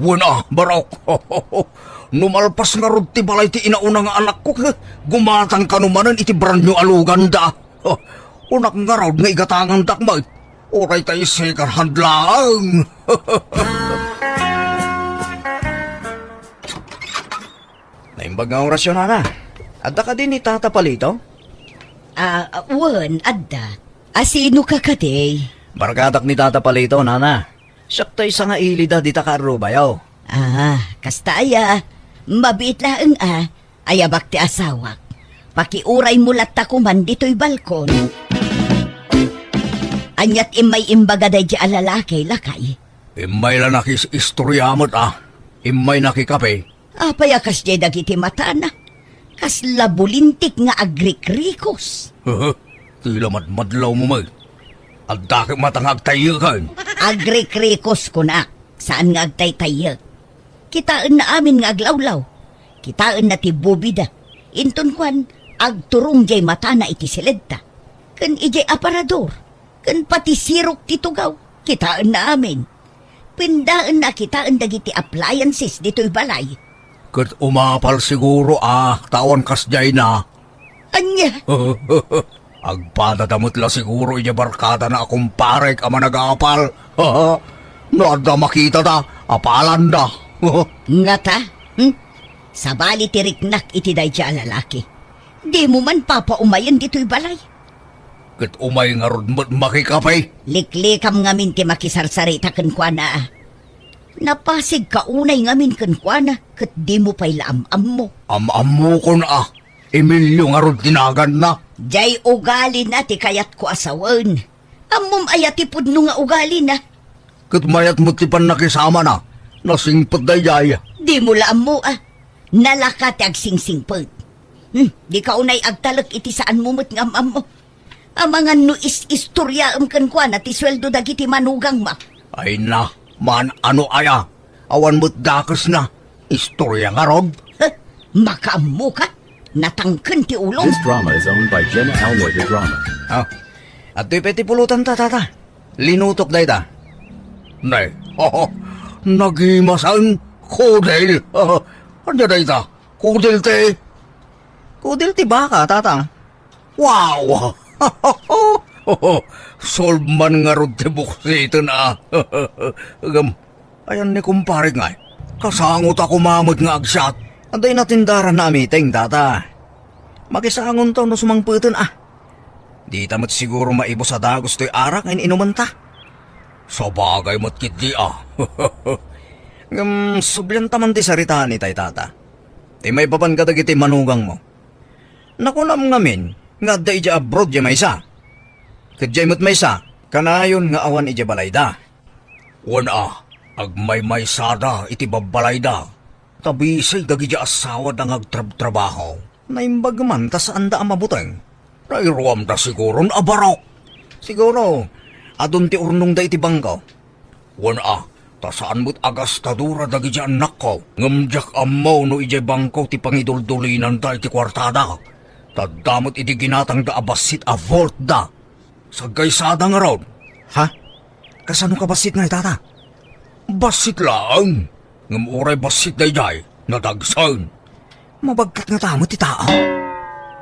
Wen a, Barok. No malpas ngarud ti balay ti inauna nga anakko, ket gumatang kano manen iti brand new a luganda. Kunak ngarud nga igatangandak met. Uray ta second hand laeng. Naimbag nga orasyo, nana. Adda kadi ni Tata Palito? Ah, wen, adda. Asino ka kadi? Barkadak ni Tata Palito, nana. Siak tay sangailida dita kaarrubayo. Ah, kasta aya. Mabiit laeng a. Ayabak ti asawak. Pakiuraymo latta koman ditoy balkon. Aniat immay imbaga daydi a lalaki, lakay? Immay la nakis-istorya met a. Immay nakikape. Apay a kasdiay dagiti matana? Kasla bulintik nga agrikrikos. Ti la madmadlawmo met. Adda ket mata nga agtayyeken. Agrikrikos kunak, saan nga agtaytayyek. Kitaenna amin nga aglawlaw. Kitaenna ti bubida. Inton kuan, agturong diay matana iti siledta. Ken idiay aparador. Ken pati sirok ti tugaw, kitaenna amin. Pendaenna a kitaen dagiti appliances ditoy balay. Ket umapal siguro a, ta awan kasdiayna. Ania? Agpadada met la siguro idiay barkadana a kumparek a managapal. No adda makitada, apalanda. Ngata? Hmm? Sabali ti riknak iti daydiay a lalaki. Dimo man papaumayen ditoy balay. Ket umay ngarud met makikape? Liklikam ngamin ti makisarsarita kenkuana. Napasigka unay ngamin kenkuana, ket dimo pay la am-ammo. Am-ammokon a, Emilio ngarud ti naganna. Diay ugalina ti kayatko a sawen. Ammom aya ti pudno nga ugalina? Ket mayat met ti pannakisamana. Nasingpet daydiay. Dimo la ammo a. Nalaka ti agsingsingpet. Hmm, dika unay agtalek iti saanmo met nga am-ammo. Amangan no is-istoriaem kenkuana ti sueldo dagiti manugangmo. Ay na, man ano aya? Awan met dakesna. Istoria ngarud? Huh? Makaammoka? Natangken ti ulom. This drama is owned by Jenna Almoy de Drama. Ah, adtoy pay ti pulotanta, tata. Linutok dayta. Nay, nagimasan, kudil. Ania dayta? Kudil ti? Kudil ti baka, tata. Wow! Solve man ngarud ti buksiten a. Ngem, ayan ni kumpare ngay. Kasango ta koma met nga agsiat. Adda inatendaranna a meeting, tata. Makisangonto no sumangpeten a. Dita met siguro maibus a dagus toy arak nga in-inumenta. Sabagay met ketdi a. Ngem, sublianta man ti saritaan itay, tata. Ti maipapan kadagiti manugangmo. Nakunam ngamin nga adda idiay abroad diay maysa. Ket diay met maysa, kanayon nga awan idiay balayda. Wen a, agmaymaysada iti babbalayda. Ta busy dagiti asawada nga agtrabtrabaho. Naimbag man ta saanda a mabuteng. Nairuamda siguron a barok. Siguro, adun ti urnongda iti bangko. Wen a, ta saan met a gastadora dagiti annakko, ngem diak ammo no idiay bangko ti pangiduldulinanda iti kuartada. Ta adda met idi ginatangda a bassit a vaultda. Saggaysada ngarud. Ha? Kasano ka bassit ngay, tata? Bassit laeng. Ngem uray bassit daydiay, nadagsen. Mabagkat ngata met ti tao?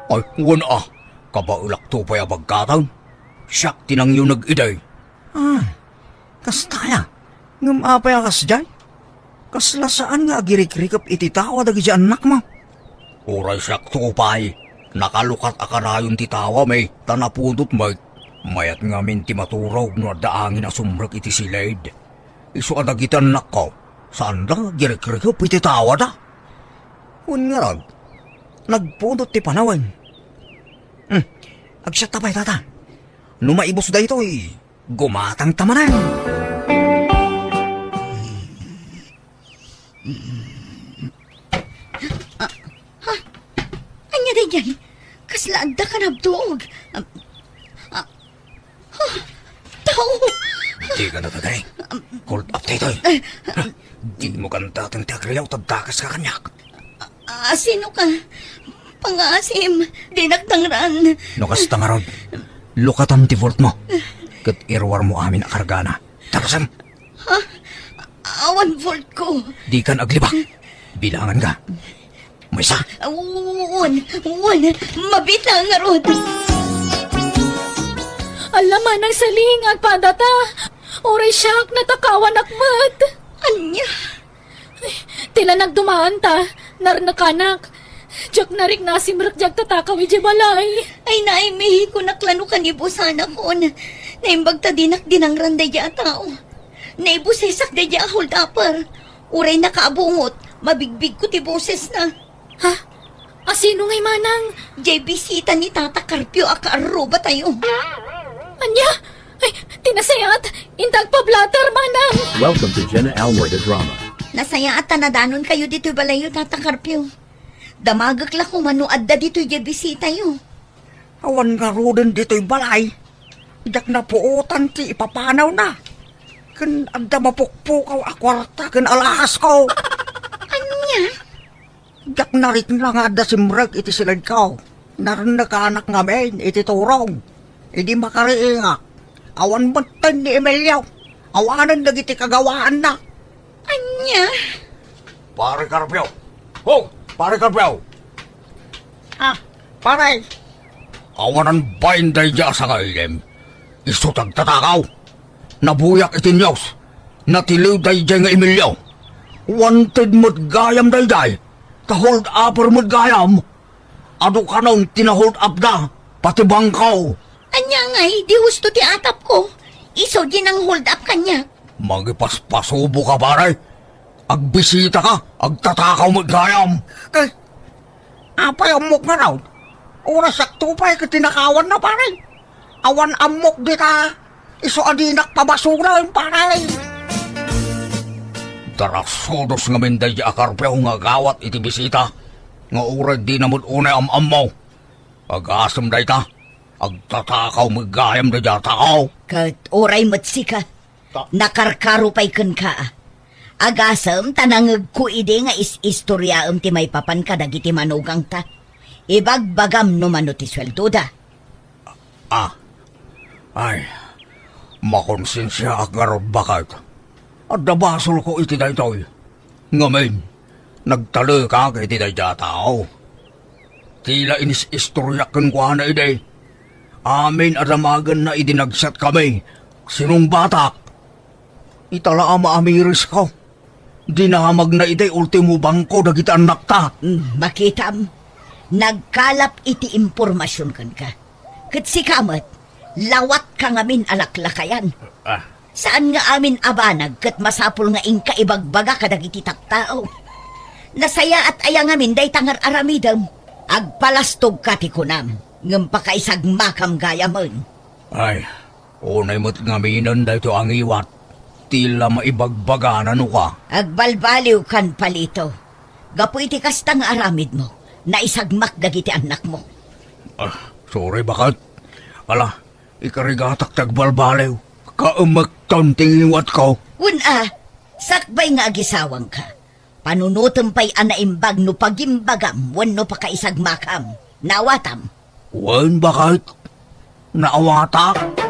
Ay, wen a. Kabaelakto pay a bagkaten. Siak ti nangyuneg idi. Ah, kasta aya? Ngem apay a kasdiay? Kasla saan nga agirikrikep iti tawa dagiti annakmo? Uray siakto pay, nakalukat a kanayon ti tawami, ta napudot met. Mayat ngamin ti maturog no adda angin a sumrek iti siled. Isu a dagiti annakko, saanda nga agirikrikep iti tawada. Wen ngarud, nagpudot ti panawen. Hmm, agsiatta pay, tata. No maibus daytoy, gumatangta manen. Ah, ha? Ania daydiay? Kasla adda kanabtuog. Ah, ah, ha? Tao! Dika natagay. Hold up daytoy. Dimo kantaten ti agriaw ta dakeska kaniak. Ah, sino ka? Pangaasim, dinak dangran. No kasta ngarud, lukatan ti vaultmo. Ket iruarmo amin a kargana. Takasam! Ha? Awan vaultko. Dikan aglibak. Bilanganka. Maysa. Wen, wen, mabiit laeng ngarud. Ala, Manang Saling, agpadata. Uray siak, natakawanak met. Ania? Ay, ti la nagdumaanta, narnekanak. Diak narikna a simrek diay agtatakaw idiay balay. Ay, naay, Mi, kunak la no kanibusanakon. Naimbag ta dinak dinangran daydiay a tao. Naibusesak daydiay a hold-upper. Uray nakaabungot, mabigbigko ti bosesna. Ha? Asino ngay, Manang? Diay bisita ni Tata Carpio a kaarrubatayo. Ania? Ay, ti nasayaat, inta agpablatter, Manang! Welcome to Jenna Almoy the Drama. Nasayaat ta nadanonkayo ditoy balayyo, Tata Carpio. Damagek la koma no adda ditoy diay bisitayo. Awan ngaruden ditoy balay. Diak napuotan ti ipapanawna. Ken adda mapukpukaw a kuarta ken alahasko. Ania? Diak narikna nga adda simrek iti siledko. Narnekanak ngamin iti turong. Idi makariingak, awan metten ni Emilio. Awanen dagiti kagawaanna. Ania? Pare Carpio, Hoy, Pare Carpio! Ah, pare! Awanan bain daydiay a sangailem. Isu ti agtatakaw. Nabuyak iti news. Natiliw daydiay nga Emilio. Wanted met gayam daydiay. Ta hold upper met gayam. Adu kanon ti na-hold up da, pati bangko. Ania ngay, di husto ti atapko. Isu di nang-hold up kaniak. Mangipaspasubo ka, pare. Agbisita ka, agtatakaw met gayam. Eh, apay ammok ngarud? Oras sakto pay ket tinakawanna, pare. Awan ammok dita. Isu a dinak pabasuren, pare. Darasudos ngamin daydiay a Carpio nga agawat iti bisita, nga uray dina met unay am-ammo. Agasem dayta, agtatakaw met gayam daydiay a tao. Ket uray met sika, Ta- nakarkaro pay kenka. Agasem ta nangegko idi nga is-istoriaem ti maipapan kadagiti manugangta. Ibagbagam no mano ti sueldoda. Ah. Ay, makonsensiaak ngarud, baket. Adda basolko iti daytoy. Ngamin, nagtalekak iti daydiay a tao. Ti la inis-istoriak kenkuana idi. Amin a damagenna idi nagsatkami. Sinungbatak. Ita la a maamirisko. Dinamagna iti ultimo bangko dagiti annakta. Mm, makitam, nagkalap iti impormasion kenka. Ket sika met, lawatka ngamin a laklakayan. Ah. Saan nga amin a banag ket masapul nga inka ibagbaga kadagiti tattao. Nasayaat aya ngamin dayta nga ar-aramidem? Agpalastogka ti kunam, ngem pakaisagmakam gayamen. Ay, Unay met ngaminen daytoy a ngiwat ti la maibagbagana no ka. Agbalbaliwkan, Palito. Gapu iti kasta nga aramidmo, naisagmak dagiti annakmo. Ah, sorry, baket. Ala, ikarigatak ti agbalbaliw. Kaemekton ti ngiwatko. Wen a, sakbay nga agisawangka. Panunotem pay a naimbag no pagimbagam wenno pakaisagmakam. Naawatam? Wen, baket. Naawatak.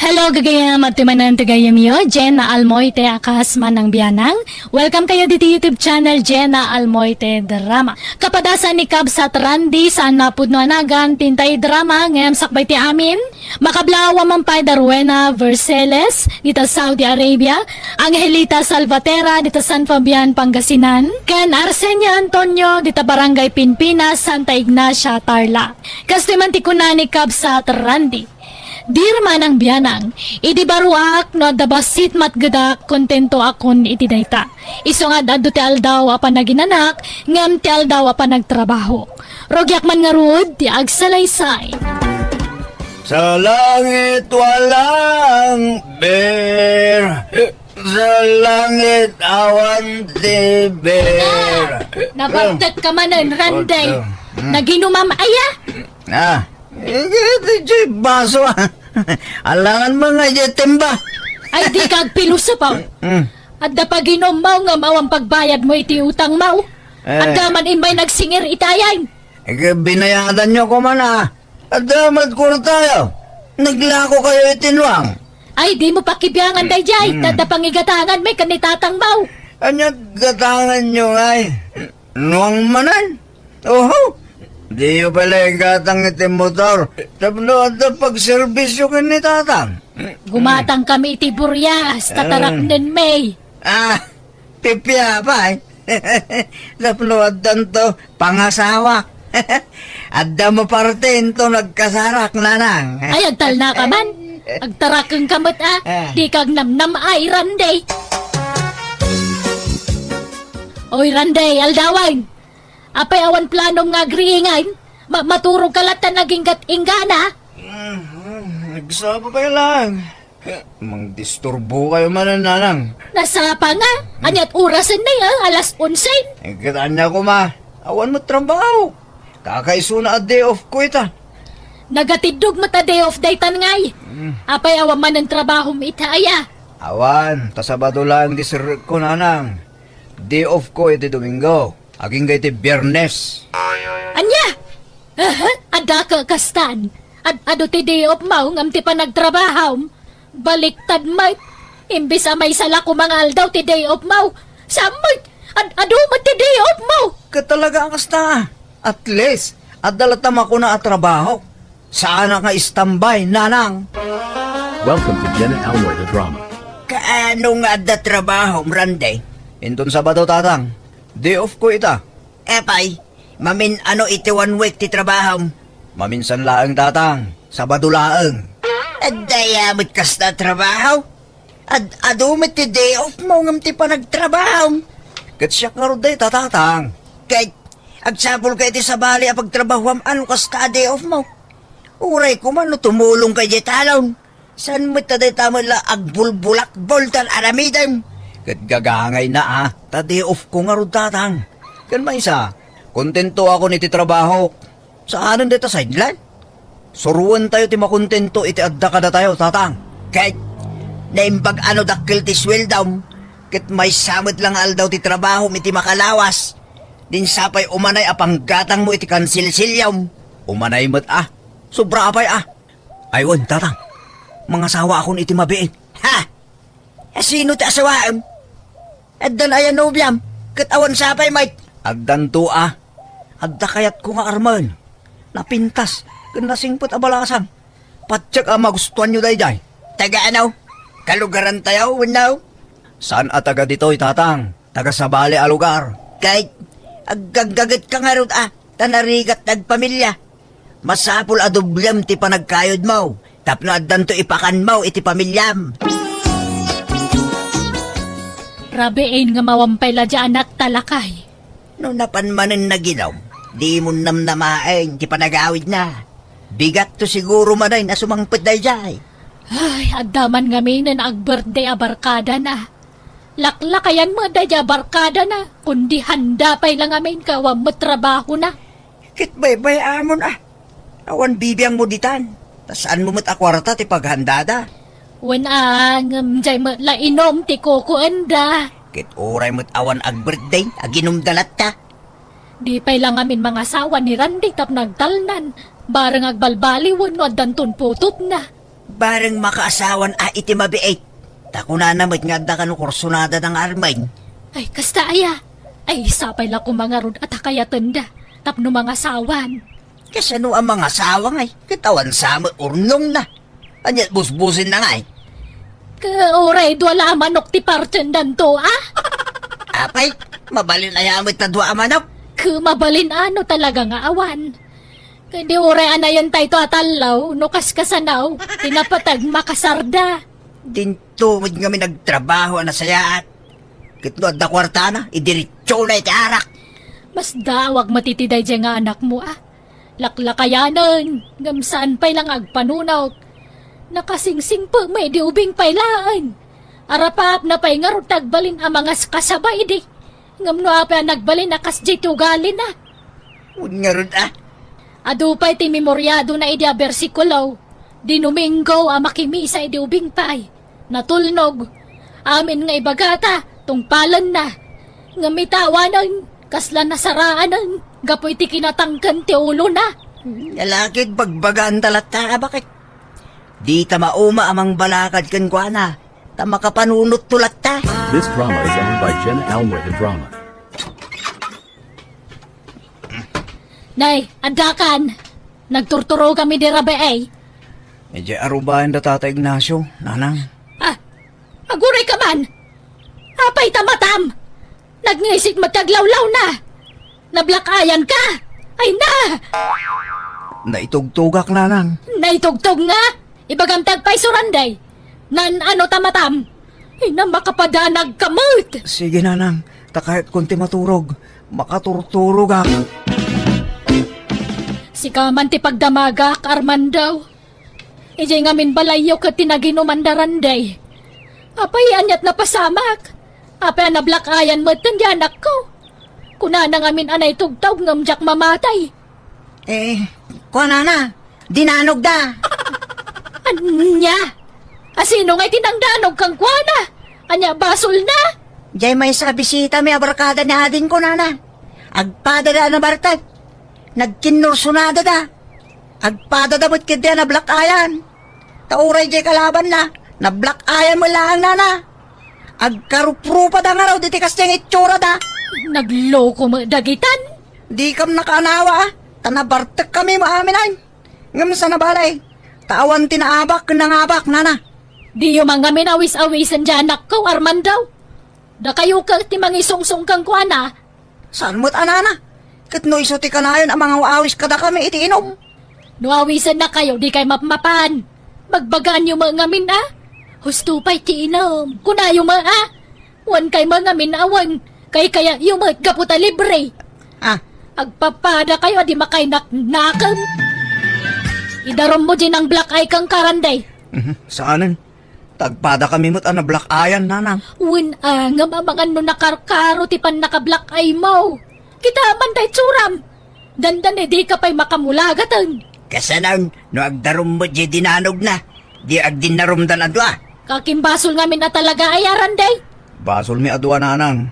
Hello, gagayam, adtoy manen ti gayyemyo, Jenna Almoite a kas Manang Bianang. Welcome kayo diti YouTube channel, Jenna Almoite Drama. Kapadasan ni Kabsat Randy, saan mapudno a nagan, ti intay drama, ngem sakbay ti amin. Makablaw a man pay da Rowena Verceles, dita Saudi Arabia, Angelita Salvatera, dita San Fabian, Pangasinan, ken Arsenia Antonio, dita Barangay Pinpinas, Santa Ignacia, Tarlac. Kastoy man ti kuna ni Kabsat Randy, Dear Manang Bianang, idi baruak no adda bassit matgedak, kontentoakon iti dayta. Isu nga ad-adu ti aldaw a panaginanak, ngem ti aldaw a panagtrabaho. Rugiak man ngarud ti agsalaysay. Sa langit walang beer, sa langit awan ti beer. Ah, nabagtak ka manen, Randay. Mm. Naginumam aya? Ah, iti baso, ah. Alangan mo nga iti timba. Ay, di ka agpilosopo. Mm. Adda paginummo ngem awan pagbayadmo iti utangmo. Eh. Adda man immay nagsingir iti ayam. Eh, binayadanyo koma, ah. Adda met kwartayo. Naglako kayo iti nuang. Ay, dimo pakibiangan daydiay. Hmm. Adda pangigatanganmi ken ni tatangmo. Ania gatanganyo ngay? Nuang manen? Oho. Diyo pay la igatang iti motor tapno adda pagserbisyo ken ni tatang. Gumatangkami iti burias, ta taraknenmi. Ah, pipia pay. Tapno addanto pangasawa. Adda maparti inton agkasarak, nanang. Ay, agtalnaka man. Agtarakengka met, ah. Ah. Dika agnamnam, ay, Randy. Oy, Randy, aldawen. Apay awan planom nga agriingay? Ma-, maturogka latta naginggat inggana? Mm, mm, nagsapa pay lang. Mangdisturbo kayo manen, nanang. Nasapa nga? Aniat orasen na ya? Alas onse? Eh, ket ania koma, awan met trabaho. Kakaisuna a day off ko ita. Nagatiddog met a day off daytan ngay. Mm. Apay awan manen trabahom ita aya? Awan, ta Sabado laeng ti serrekko, nanang. Day off ko iti Domingo. Agingga iti Biyernes. Ania? Aha, adda ka kastan. Ad-adu ti day off mo ngem ti panagtrabahom. Baliktad met. Imbes a maysa la koma nga aldaw ti day off mo. Saan met? Ad-adu met ti day off Ket talaga a kasta. At least, adda latta makuna a trabaho. Saanak nga istambay, nanang. Welcome to Jenna Almoy the Drama. Kaano nga adda trabahom, Randy? Inton Sabado, tatang. Day off ko ita. Apay, mamin-ano iti one week ti trabahom? Maminsan laeng, tatang. Sabado laeng. Adda aya met kasta a trabaho? Ad-adu met ti day off mo ngem ti panagtrabahom. Ket siak ngarud dayta, tatang. Ket agsapulka iti sabali a pagtrabahoam a no kasta a day off mo. Uray koma no tumulongka idiay talon. Saan met ta dayta met la agbulbulakbol tan aramidem? Ket gagangayna a, ta day off ko ngarud, tatang. Ken maysa, kontentoakon iti trabahok. Saanen dayta sideline? Suroentayo ti makontento iti adda kadatayo, tatang. Ket naimbag a no dakkel ti sueldom, ket maysa met la nga aldaw ti trabahom iti makalawas, din sapay umanay a panggatangmo iti kansilsiliom. Umanay met a. Sobra apay a. Ay wen, tatang. Mangasawaakon iti mabiit. Ha? Asino ti asawaem? Addan aya nobiam? Ket awan sapay met? Addanto a. Adda kayatko nga armen. Napintas ken nasingpet a balasang. Patiek a magustuanyo daydiay. Taga ano? Kalugarantayo wenno? Saan a taga ditoy, tatang. Taga sabali a lugar. Ket aggaggagetka ngarud a, ta narigat ti agpamilya. Masapul a doblem ti panagkayodmo tapno addanto ipakanmo iti pamiliam. Rabiin nga mawampay la di anak ta lakay. No napan manen naginom, dimon namnamaen ti panagawidna. Bigatto siguro manen a sumangpet daydiay. Ay, adda man ngaminen agbirthday a barkadana. Laklakayan met daydiay a barkadana, kundi handa pay la ngamin ket awan met trabahona. Ket baybay-amon a. Awan bibiangmo ditan. Ta saanmo met a kuarta ti paghandada. Wen a, ngem diay met la inum ti kukuenda. Ket uray met awan agbirthday, aginumda latta. Di pay la ngamin mangasawa ni Randy tapno agtalnan. Bareng agbalbaliwen no addanton putotna. Bareng makaasawan a iti mabiit. Ta kunana met nga adda kano kursunadana nga armen. Ay, kasta aya? Ay, sapay la koma ngarud a ta kayatenda tapno mangasawan. Kasano a mangasawa ngay? Ket awan sa met urnongna. Ania busbusenna ngay? Ket uray dua la a manok ti partendanto, a? Apay, mabalin aya met ta dua a manok? Ket mabalin a no talaga nga awan. Ket di uray anayentayto a tallo, no kaskasano, ti napateg makasarda. Dinto met ngamin agtrabaho a nasayaat. Ket no adda kuartana, idiretsona iti arak. Masdaawak met iti daydiay nga anakmo, a. Laklakayanen, ngem saan pay la nga agpanunot. Nakasingsingpet met idi ubing pay laeng. Arapaapna pay ngarud ti agbalin a mangaskasaba idi. Ngem no apay a nagbalin a kasdiay ti ugalina? Wen ngarud a. Adu pay ti memoriadona idi a bersikulo, di Domingo a makimisa idi ubing pay. Natulnog. Amin nga ibagata, tungpalenna. Ngem ita awanen, kasla nasaraanen, gapu iti kinatangken ti ulona. Nalakid bagbagaanta latta a bakit? Dita mauma a mangbalakad kenkuana, ta makapanunotto latta. This drama is owned by Jenna Almoy the Drama. Nay, addakan. Nagturturogam idi rabii. Idiay arubayan da Tata Ignacio, nanang. Ah, aguray ka man. Apay ta matam? Nagngisit met ti aglawlawna. Nablakayan ka. Ay na! Naitugtogak, nanang. Naitugtog nga? Ibagam ti agpayso, Randy. Nan-ano ta matam? Ay na, makapadanag ka met. Sige, nanang. Ta kayatkon ti maturog. Makaturturogak. Sika man ti pagdamagak, Armando. Idiay ngamin balayyo ket ti naginuman da Randy. Apay, aniat napasamak? Apay a nablakayan met ti anakko? Kunana ngamin a naitugtog ngem diak mamatay. Eh, kuanana, dinanogda. Ania? Asino ngay ti nangdanog kenkuana? Ania basolna? Diay maysa a bisitami a barkada ni adingko, nana. Agpadada a nabartek. Nagkinnursonadada. Agpadada met ketdi a nablakayan. Ta uray diay kalabanna, nablakayan met laeng, nana. Agkaruprupada ngarud iti kasdiay nga itsurada. Nagloko met dagitan. Dikam nakaanawa, a. Ta nabartekkami met amin, ay. Ngem sa nabalay, ta awan ti naabak ken nangabak, nana. Diyo man ngamin awis-awisen diay anakko, Armando. Dakayo ket ti mangisungsong kenkuana. Saan met a, nana? Ket no isu ti kanayon a mangaw-awis kadakami iti inum. No awisennakayo, dikay mapmapan. Bagbagaanyo met ngamin, a. Husto pay ti inum. Kunayo met, a. Wen kay met ngamin a wen. Kaykayatyo met gapu ta libre. A. Agpapadakayo a di makainaknakem. Idarummo diay nang-black eye kenka, Randy. Mhm. Saanen? Tagpadakami met a na-black eyean, nanang. Wen, a, ngem amangan no nakarkaro ti pannaka-black eye mo. Kitaem man dayta itsuram. Dandani dika pay makamulagaten. Kasanon, no agdarum met diay dinanogna, di agdinnarumdan a dua. Kakimbasol ngamin a talaga aya, Randy? Basolmi a dua, nanang.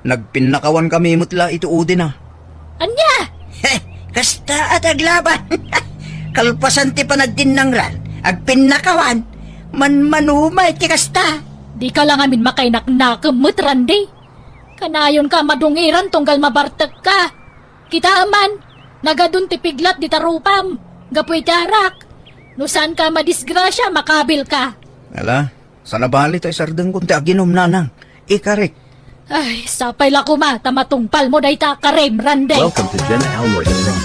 Nagpinnakawankami met la iti udina. Ania? He, kasta a taglaban. Kalpasan ti panagdinnangran, agpinnakawan, manmanumay ti kasta. Dika la ngamin makainaknakem met, Randy. Kanayonka a madungiran tunggal mabartekka. Kitaem man, nagadun ti piglat dita rupam, gapu iti arak. No saanka a madisgrasia, makabilka. Ala, sa nabali ta isardengkon ti aginum, nanang. Ikarik. Ay, sapay la koma ta matungpalmo dayta a karim, Randy. Welcome to Jenna Alroy and Ron.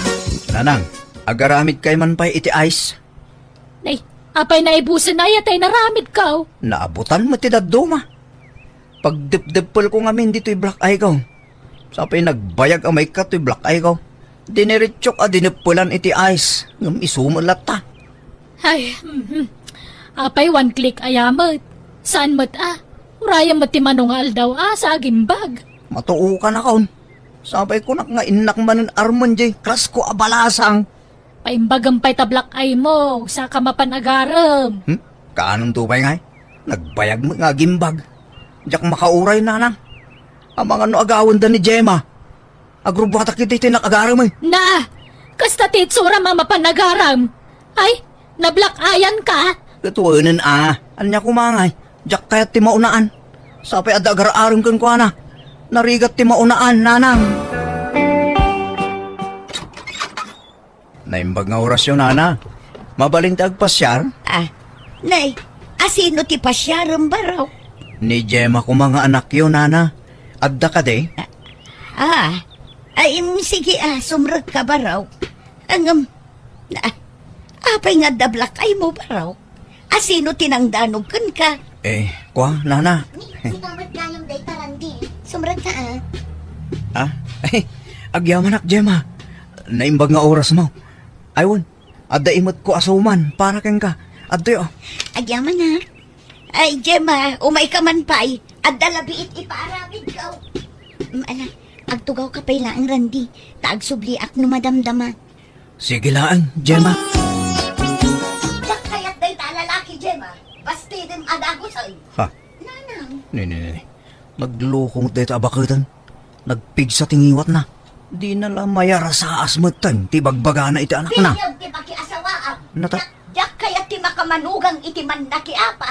Nanang, agaramidkay man pay iti ice? Nay, apay naibusen aya tay naramidko? Naabutan met ti dadduma. Pagdepdeppelko ngamin ditoy black eye ko. Sapay nagbayag a maikkat toy black eye ko. Diniretsok a dineppelan iti ice, ngem isu met latta. Ay, mhm. Apay one click aya met. Saan met a? Urayem met ti mano nga aldaw a sa agimbag. Matuokanakon. Sapay kunak nga innak manen armen diay crush ko a balasang. Paimbagem pay ta black eye mo, saka mapan agarem. Hmm? Kaanonto pay ngay? Nagbayag met nga agimbag. Diak makauray, nanang. Amangan no agawenda ni Gemma. Agrubbuatak iti ti innak agarem, eh. Na, kasta ti itsuram a mapan agarem. Ay, na-black eyean ka? Ket wen a, ania koma ngay? Diak kayat ti maunaan. Sapay adda agar-arem kenkuana. Narigat ti maunaan, nanang. Naimbag nga orasyo, nana. Mabalin ti agpasiar? Ah, nay, asino ti pasiarem, Barok? Ni Gemma koma nga anakyo, nana. Adda kadi? Ah, ah, ay, mm, sige, ah, sumrekka, Barok. Ngem, ah, apay nga adda black eye mo, Barok? Asino ti nangdanog kenka? Eh, kua, nana. Ni, sika met gayam dayta, Randy. Sumrekka, ah. Ah? Ay, agyamanak, Gemma. Naimbag nga orasmo. Ay, wen, adda imetko a suman para kenka. Adtoy, oh. Agyamanak. Ay, Gemma, umayka man pay. Adda labi iti ipaaramidko. Mm, ala, agtugawka pay laeng, Randy. Ta agsubliak no madamdama. Sige laeng, Gemma. Diak kayat dayta a lalaki, Gemma. Bastidem a dagusen. Ha? Nanang. Ni, ni, ni, ni. Nagloko met dayta a baketen. Nagpigsa ti ngiwatna. Dina la mayarasaas metten ti ibagbagana iti anakna. Biag ti pakiasawaam. Nata- Diak, diak kayat ti makamanugang iti mannakiapa.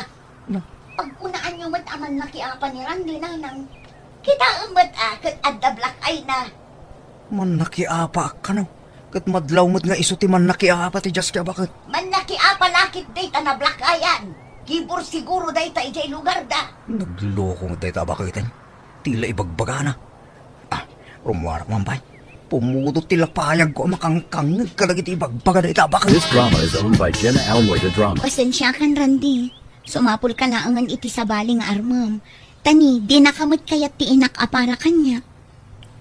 Na. Pagkunaanyo met a mannakiapa ni Randy, nanang. Kitaem met a ket adda black eye na. Mannakiapa a kano? Ket madlaw met nga isu ti mannakiapa ti diaski a baket. Mannakiapa la ket dayta na black eyean. Kibor siguro dayta idiay lugarda. Nagloko met dayta a baketen. Ti la ibagbagana. Ah, rummuarak man pay. Pumudot ti lapayagko a makangkangngeg kadagiti ibagbaga dayta a baket. This drama is owned by Jenna Alroy the Drama. Pasensiakan, Randy. Sumapulka laengen iti sabali nga armem. Ta ni, dinaka met kayat ti inak a para kaniak.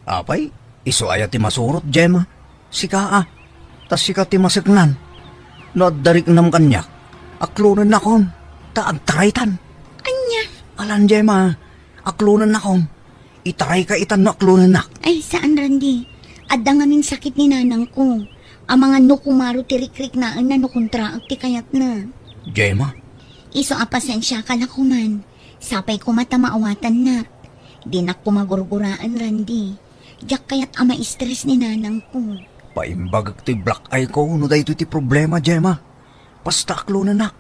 Apay, isu aya ti masurot, Gemma? Sika a. Ta sika ti maseknan. No adda riknam kaniak, aklonennakon, ta agtaraytan. Ania? Alan, Gemma, aklonennakon. Itarayka itan no aklonennak. Ay, saan, Randy. Adda ngamin sakit ni nanangko. Amangan no kumaro ti rikriknaenna no kontraek ti kayatna. Gemma? Isu a pasensiaka la koman. Sapay koma ta maawatannak. Dinak koma gurguraen, Randy. Diak kayat a ma-stress ni nanangko. Paimbagek ti black eye ko no daytoy ti problema, Gemma. Basta aklonennak.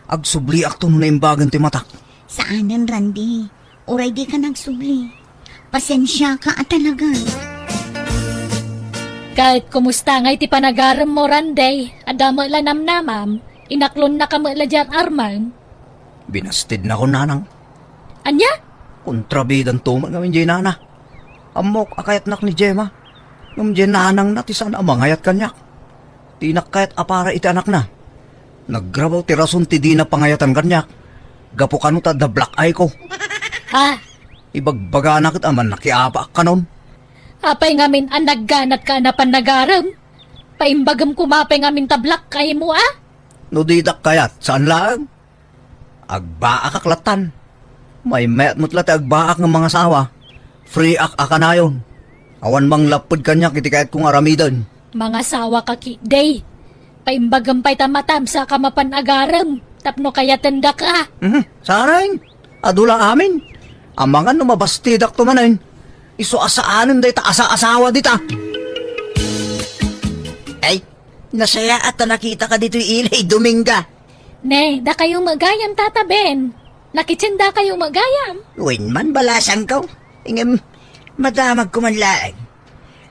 Agsubliakto no naimbagen ti matak. Saanen, Randy. Uray dika nagsubli. Pasensiaka a talaga. Ket kumusta ngay ti panagaremmo, Randy? Adda met la namnamam? Inaklonnaka met la diay armem? Binastidnakon, nanang. Ania? Kontrabidanto met ngamin diay nana. Ammok a kayatnak ni Gemma. Ngem diay nanangna ti saan a mangayat kaniak. Dinak kayat a para iti anakna. Nagrabaw ti rason ti dina pangayatan kaniak. Gapu kano ta adda black eye ko. Ha? Ibagbagana ket a mannakiapaak kanon. Apay ngamin a nagganatka a napan nagarem? Paimbagem koma pay ngamin ta black eye mo, a? No didak kayat, saan laeng? Agbaakak lattan. Maymayat met la ti agbaak nga mangasawa. Free ak a kanayon. Awan manglapped kaniak iti kayatko nga aramiden. Mangasawaka ketdi. Paimbagem pay ta matamsaka mapan agarem tapno kayatendaka. Mhm, sareng. Adu la amin. Amangan no mabastidakto manen. Isu a saanen dayta asa-asawa dita. Ay, nasayaat ta nakitaka ditoy ilay, Dominga. Ne, dakayo met gayam, Tata Ben. Nakitiendakayo met gayam. Wen man, balasangko. Ngem, madamagko man laeng.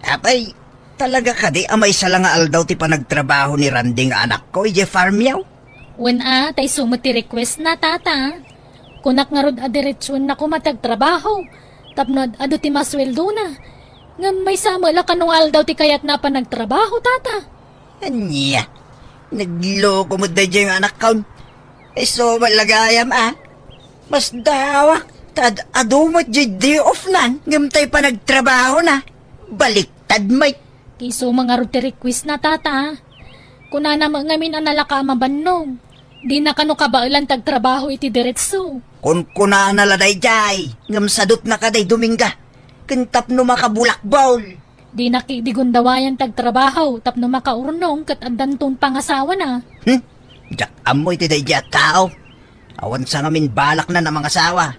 Apay, talaga kadi a maysa la nga aldaw ti panagtrabaho ni Randy nga anakko idiay farmyo? Wen a, ta isu met ti request na, Tata. Kunak ngarud a diretsuenna koma ti agtrabaho tapno ad-adu ti masueldona. Ngem maysa met la kano nga aldaw ti kayatna a panagtrabaho, Tata. Ania? Nagloko met daydiay nga anakkon. Isu met la gayam a. Masdawak ta ad-adu met diay day off na ngem tay panagtrabahona. Baliktad met. Ti isu met ngarud ti request na, Tata. Kunana met ngamin a nalaka a mabannog. Dina kano kabaelan ti agtrabaho iti diretso. Kunkunana la daydiay, ngem sadutna kadi, Dominga. Ken tapno makabulakbol. Dina ketdi gundawayan ti agtrabaho tapno makaurnong ket addanton pangasawana. Hmm? Diak ammo iti daydiay a tao. Awan sa ngamin balakna a mangasawa.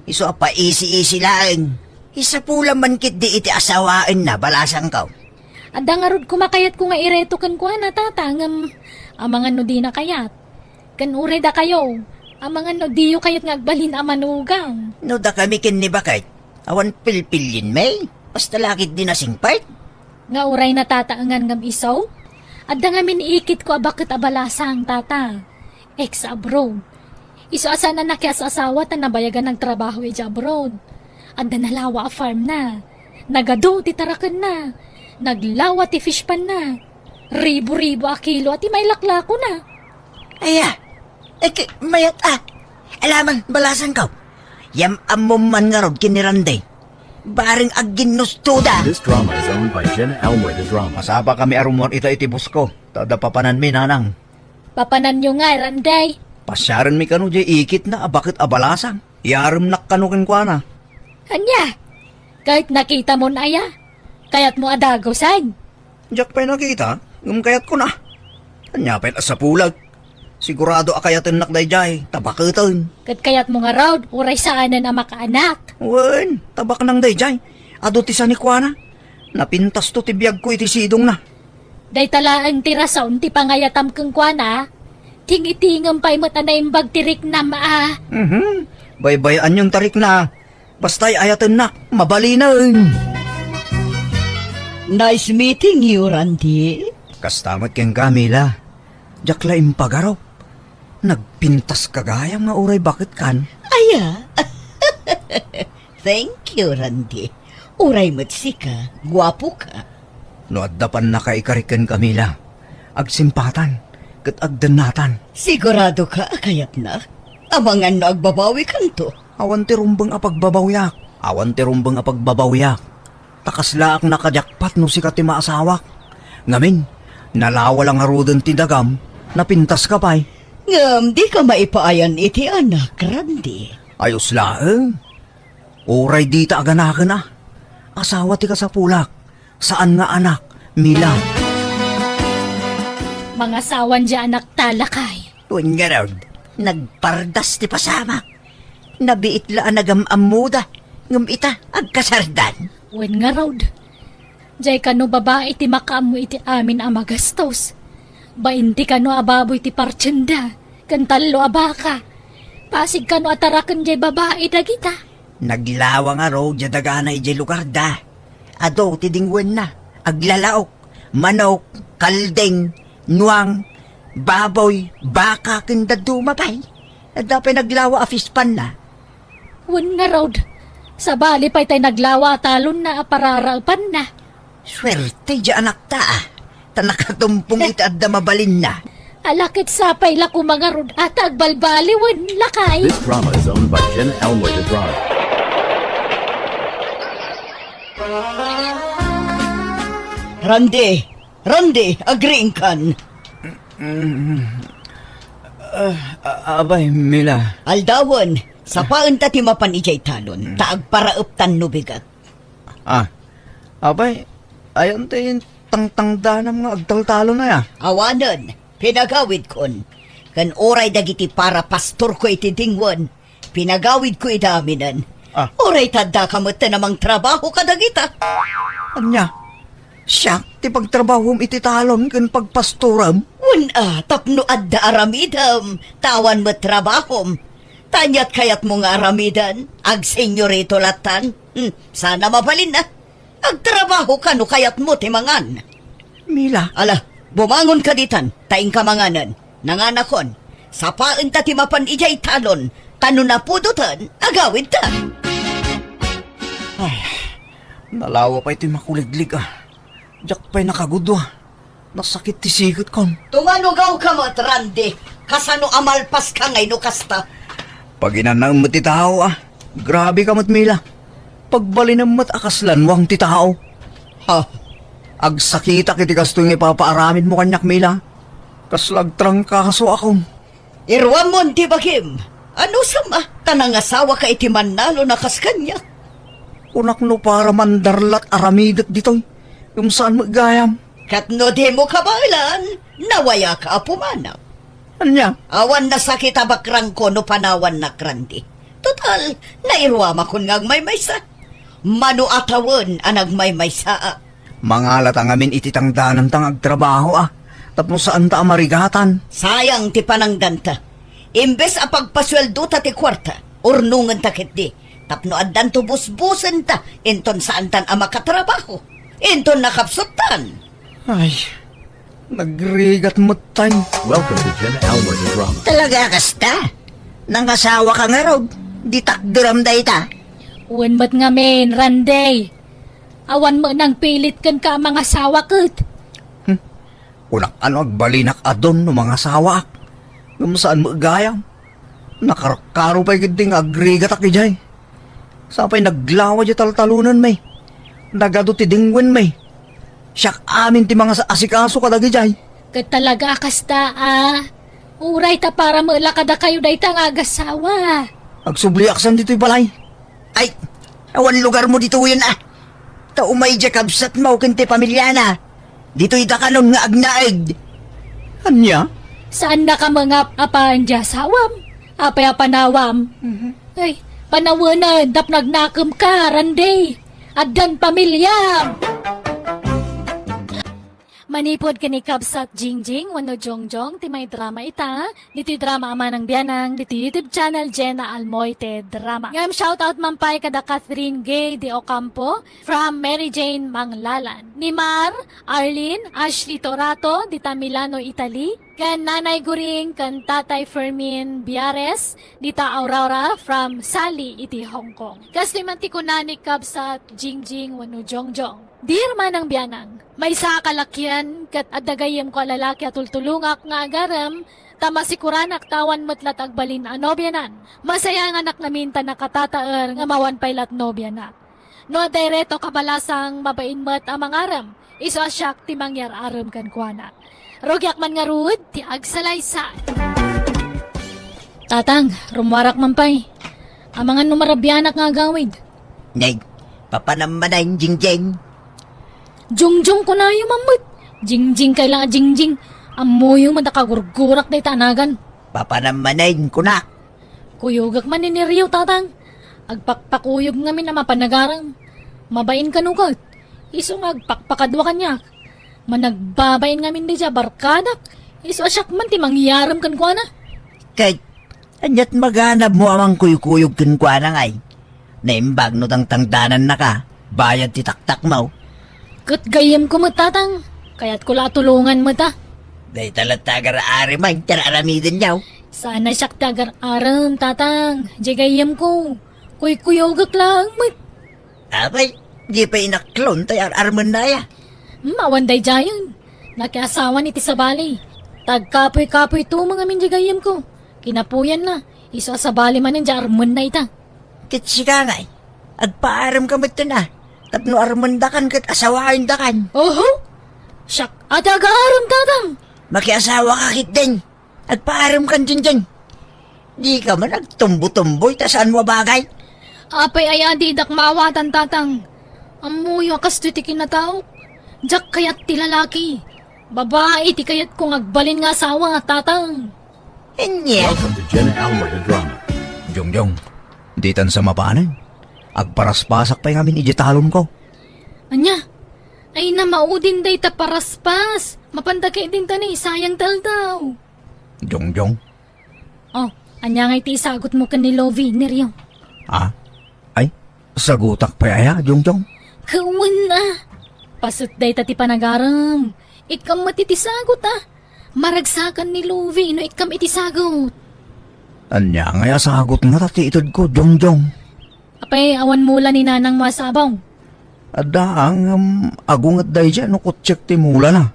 Isu a paisi-isi laeng. Isapula man ketdi iti asawaenna, balasangko. Adda ngarud koma kayatko nga ireto kenkuana, Tata, ngem amangan no dina kayat. Ken uray dakayo, amangan no diyo kayat nga agbalin a manugang. No dakami ken ni Baket, awan pilpilienmi. Basta la ketdi nasingpet. Nga uray natataengan ngem isu? Adda ngamin ikitko a baket a balasang, Tata. Ex-abroad. Isu a saan a nakias-asawa ta nabayagan nagtrabaho idiay abroad. Adda nalawa a farm na. Nagadu ti tarakenna. Naglawa ti fish pond na. Ribu-ribu a kilo a ti mailaklakona. Aya, eke, mayat a. Alaman, balasangko. Yam-ammom man ngarud ken ni Randy. Bareng agginnustoda. This drama is owned by Jenna Elmer, the drama. Masapakami a rummuar ita iti boss ko. Ta adda papananmi, nanang. Papananyo ngay, Randy? Pasiarenmi kano diay ikitna a baket a balasang. Iyaremnak kano kenkuana. Ania? Ket nakitamon aya? Kayatmo a dagusen? Diak pay nakita, ngem kayatko na. Ania pay a sapulag? Sigurado a kayatennak daydiay, ta baketen. Ket kayatmo ngarud, uray saanen a makaanak? Wen, ta baknang daydiay. Adu ti sanikuana. Napintasto ti biagko iti sidongna. Dayta laeng ti rason ti pangayatam kenkuana. Ting-itingem pay met a naimbag ti riknam a. Mhm. Baybay-anyon ta rikna. Basta ay-ayatennak, mabalinen. Nice meeting you, Randy. Kasta met kenka, Mila. Diak la impagarup. Nagpintaska gayam nga uray baketkan. Aya. Thank you, Randy. Uray met sika, guapoka. No adda pannakaikari ken Camila, agsimpatan ket agdennatan. Siguradoka a kayatnak? Amangan no agbabawikanto. Awan ti rumbeng a pagbabawiak. Awan ti rumbeng a pagbabawiak. Ta kaslaak nakajakpat no sika ti maasawak. Ngamin, nalawa la ngaruden ti dagam, napintaska pay. Ngem dika maipaayan iti anak, Randy. Ayos laeng. Uray dita aganaken a. Asawa ti kasapulak, saan nga anak, Mila. Mangasawan diay anakta, lakay. Wen ngarud, nagpardas ti pasamak. Nabiit la a nagam-ammoda, ngem ita, agkasardan. Wen ngarud, diay kano babai ti makaammo iti amin a magastos. Bain ti kano a baboy ti partienda, ken tallo a baka. Pasig kano a taraken diay babai dagita. Naglawa ngarud diay dagana idiay lugarda. Adu ti dingwenna, aglalaok, manok, kalding, nuang, baboy, baka, ken dadduma pay. Adda pay naglawa a fish pond-na. Wen ngarud, sabali pay tay naglawa a talonna a pararaepanna. Suerte diay anakta, a. Ta nakatumpong iti adda mabalinna. Ala ket sapay la koma ngarud a ta agbalbaliwen, lakay. This drama is owned by Jenna Elmwood and Ron. Randy! Randy! Agriingkan! Mm, ah, a-, abay, Mila. Aldawen, sapaenta ti mapan idiay talon, ta agparaeptan no bigat. Ah, abay, ayan ti tangtangdanam nga agtaltalon aya? Awanen, pinagawidkon. Ken uray dagiti parapastorko iti dingwen, pinagawidko ida aminen. Ah. Uray ta addaka metten a mangtrabaho kadagita. Ania? Siak ti pagtrabahom iti talon ken pagpastoram? Wen a, tapno adda aramidem, ta awan met trabahom. Ta aniat kayatmo nga aramiden? Agsenyorito lattan? Hmm, saan a mabalin a. Agtrabahoka no kayatmo ti mangan. Mila. Ala, bumangonka ditan, ta inka manganen. Nanganakon, sapaenta ti mapan idiay talon, ta no napudoten, agawidta. Ay, nalawa pay ti makuliglig a. Diak pay nakagudua. Nasakit ti siketkon. Tumanugawka met, Randy. Kasano a malpaska ngay no kasta? Paginanaem met ti tao, a. Grabeka met, Mila. Pagbalinem met a kasla nuang ti tao. Ha? Agsakitak iti kastoy nga ipapaaramidmo kaniak, Mila. Kasla agtrangkasoakon. Iruammon ti bagim. Anusam a, ta nangasawaka iti mannalon a kas kaniak. Kunak no para mandarlat aramidek ditoy, ngem saan met gayam. Ket no dimo kabaelan, nawayaka a pumanak. Ania? Awan nasakit a bakrangko no panawannak, Randy. Total, nairuamakon nga agmaymaysa. Mano a tawen a nagmaymaysaak. Mangalata ngamin iti tangdananta nga agtrabaho a, tapno saanta a marigatan. Sayang ti panangdanta. Imbes a pagpasueldota ti kuarta, urnongenta ketdi, tapno addanto busbusenta, inton saantan a makatrabaho. Inton nakapsuttan. Ay, nagrigat metten. Welcome to Jenna Elmer the Drama. Talaga kasta? Nangasawaka ngarud, di takderam dayta? Wen met ngamin, Randy. Awan met nangpilit kenka a mangasawa ket. Hmm. Kunak a no agbalinak a don no mangasawaak. Ngem saan met gayam. Nakarukkaro pay ketdi nga agrigatak idiay. Sapay naglawa diay taltalonenmi. Nagadu ti dingwenmi. Siak amin ti mangasikaso kadagidiay. Ket talaga a kasta a. Uray ta para met la kadakayo dayta nga agasawa. Agsubliak san ditoy balay. Ay, awan lugarmo ditoyen a. Ta umay diay kabsatmo ken ti pamiliana. Ditoy dakanon nga agnaed. Ania? Saannaka mangap-apan diay asawam? Apay a panawam? Mhm. Ay, panawenen, tapno agnakemka, Randy. Addan pamiliam. Manipud ken ni Kabsat Jingjing wenno Jongjong ti maidrama ita, ditoy drama a manang bianang, ditoy YouTube channel Jenna Almoite Drama. Ngem shoutout man pay kada Catherine Gay de Ocampo, from Mary Jane Manglalan. Ni Mar, Arlene, Ashley Torato, dita Milano, Italy, ken Nanay Guring, ken Tatay Fermin Biares, dita Aurora, from Sali, iti Hong Kong. Kastoy man ti kuna ni Kabsat Jingjing wenno Jongjong. Dear manang bianang, maysa a kalakian ket adda gayyemko a lalaki a tultulongak nga agarem ta masikuranak ta awan met lat agbalin a nobianan. Masayanganak ngamin ta nakatataer nga mawan pay lat nobiana. No adda reto kabalasang mabain met a mangarem, isu a siak ti mangyar-arem kenkuana. Rugiak man ngarud ti agsalaysay. Tatang, rummuarak man pay. Amangan no marabianak nga agawid. Nay, papanam manen, Jingjing. Jongjong kunayo man met. Jingjing kay la a Jingjing. Ammoyo met a kagurgurak dayta a nagan. Papanam manen, kunak. Kuyogak man ni Nerio, Tatang. Agpakpakuyog ngamin a mapan agarem. Mabain kano ket. Isu nga agpakpakadua kaniak. Managbabain ngamin daydiay a barkadak. Isu a siak man ti mangyarem kenkuana. Ket, aniat maganabmo a mangkuykuyog kenkuana ngay? Naimbag no tangtangdanannaka, bayad ti taktakmo. Ket gayyemko met, Tatang. Kayatko la a tulongan met, a. Dayta latta agar-arem a aramidennyo. Saan a siak ti agar-arem, Tatang. Diay gayyemko. Kuykuyogek laeng met. Apay, di pay inaklon tay ar-armenna aya? Hmm, awan daydiayen. Nakiasawan iti sabali. Tagkapuy-kapuy tumeng amin diay gayyemko. Kinapuyanna, isu a sabali manen diay armenna ita. Ket sika ngay, agpaaremka metten a, tapno armendakan ket asawaendakan. Oho? Siak a ti agar-arem, Tatang. Makiasawaka ketdin. Agpaaremkan diay. Dika man agtumbo-tumboy ta saanmo a bagay. Apay aya a didak maawatan, Tatang? Ammoyo a kastoy ti kinataok. Diak kayat ti lalaki. Babai ti kayatko nga agbalin nga asawa, Tatang. Ania? Welcome to Jenna Almer the Drama. Jongjong, ditan sa mapanen. Agparaspasak pay ngamin idiay talonko. Ania? Ay, namaudin dayta paraspas. Mapanda ketdin ta ni, sayang ti aldaw. Jongjong. Oh, ania ngay ti isagutmo ken ni Lovie, Nerio? Ah? Ay, sagutak pay aya, Jongjong? Wen a. Paset dayta ti panagarem. Ikkam met iti sagut, a. Maragsakan ni Lovie no ikkam iti sagut. Ania ngay a sagutna ta ti itedko, Jongjong? Apay, awan mula ni nanangmo a sabong? Adda, ngem agunget daydiay no kutsiek ti mulana.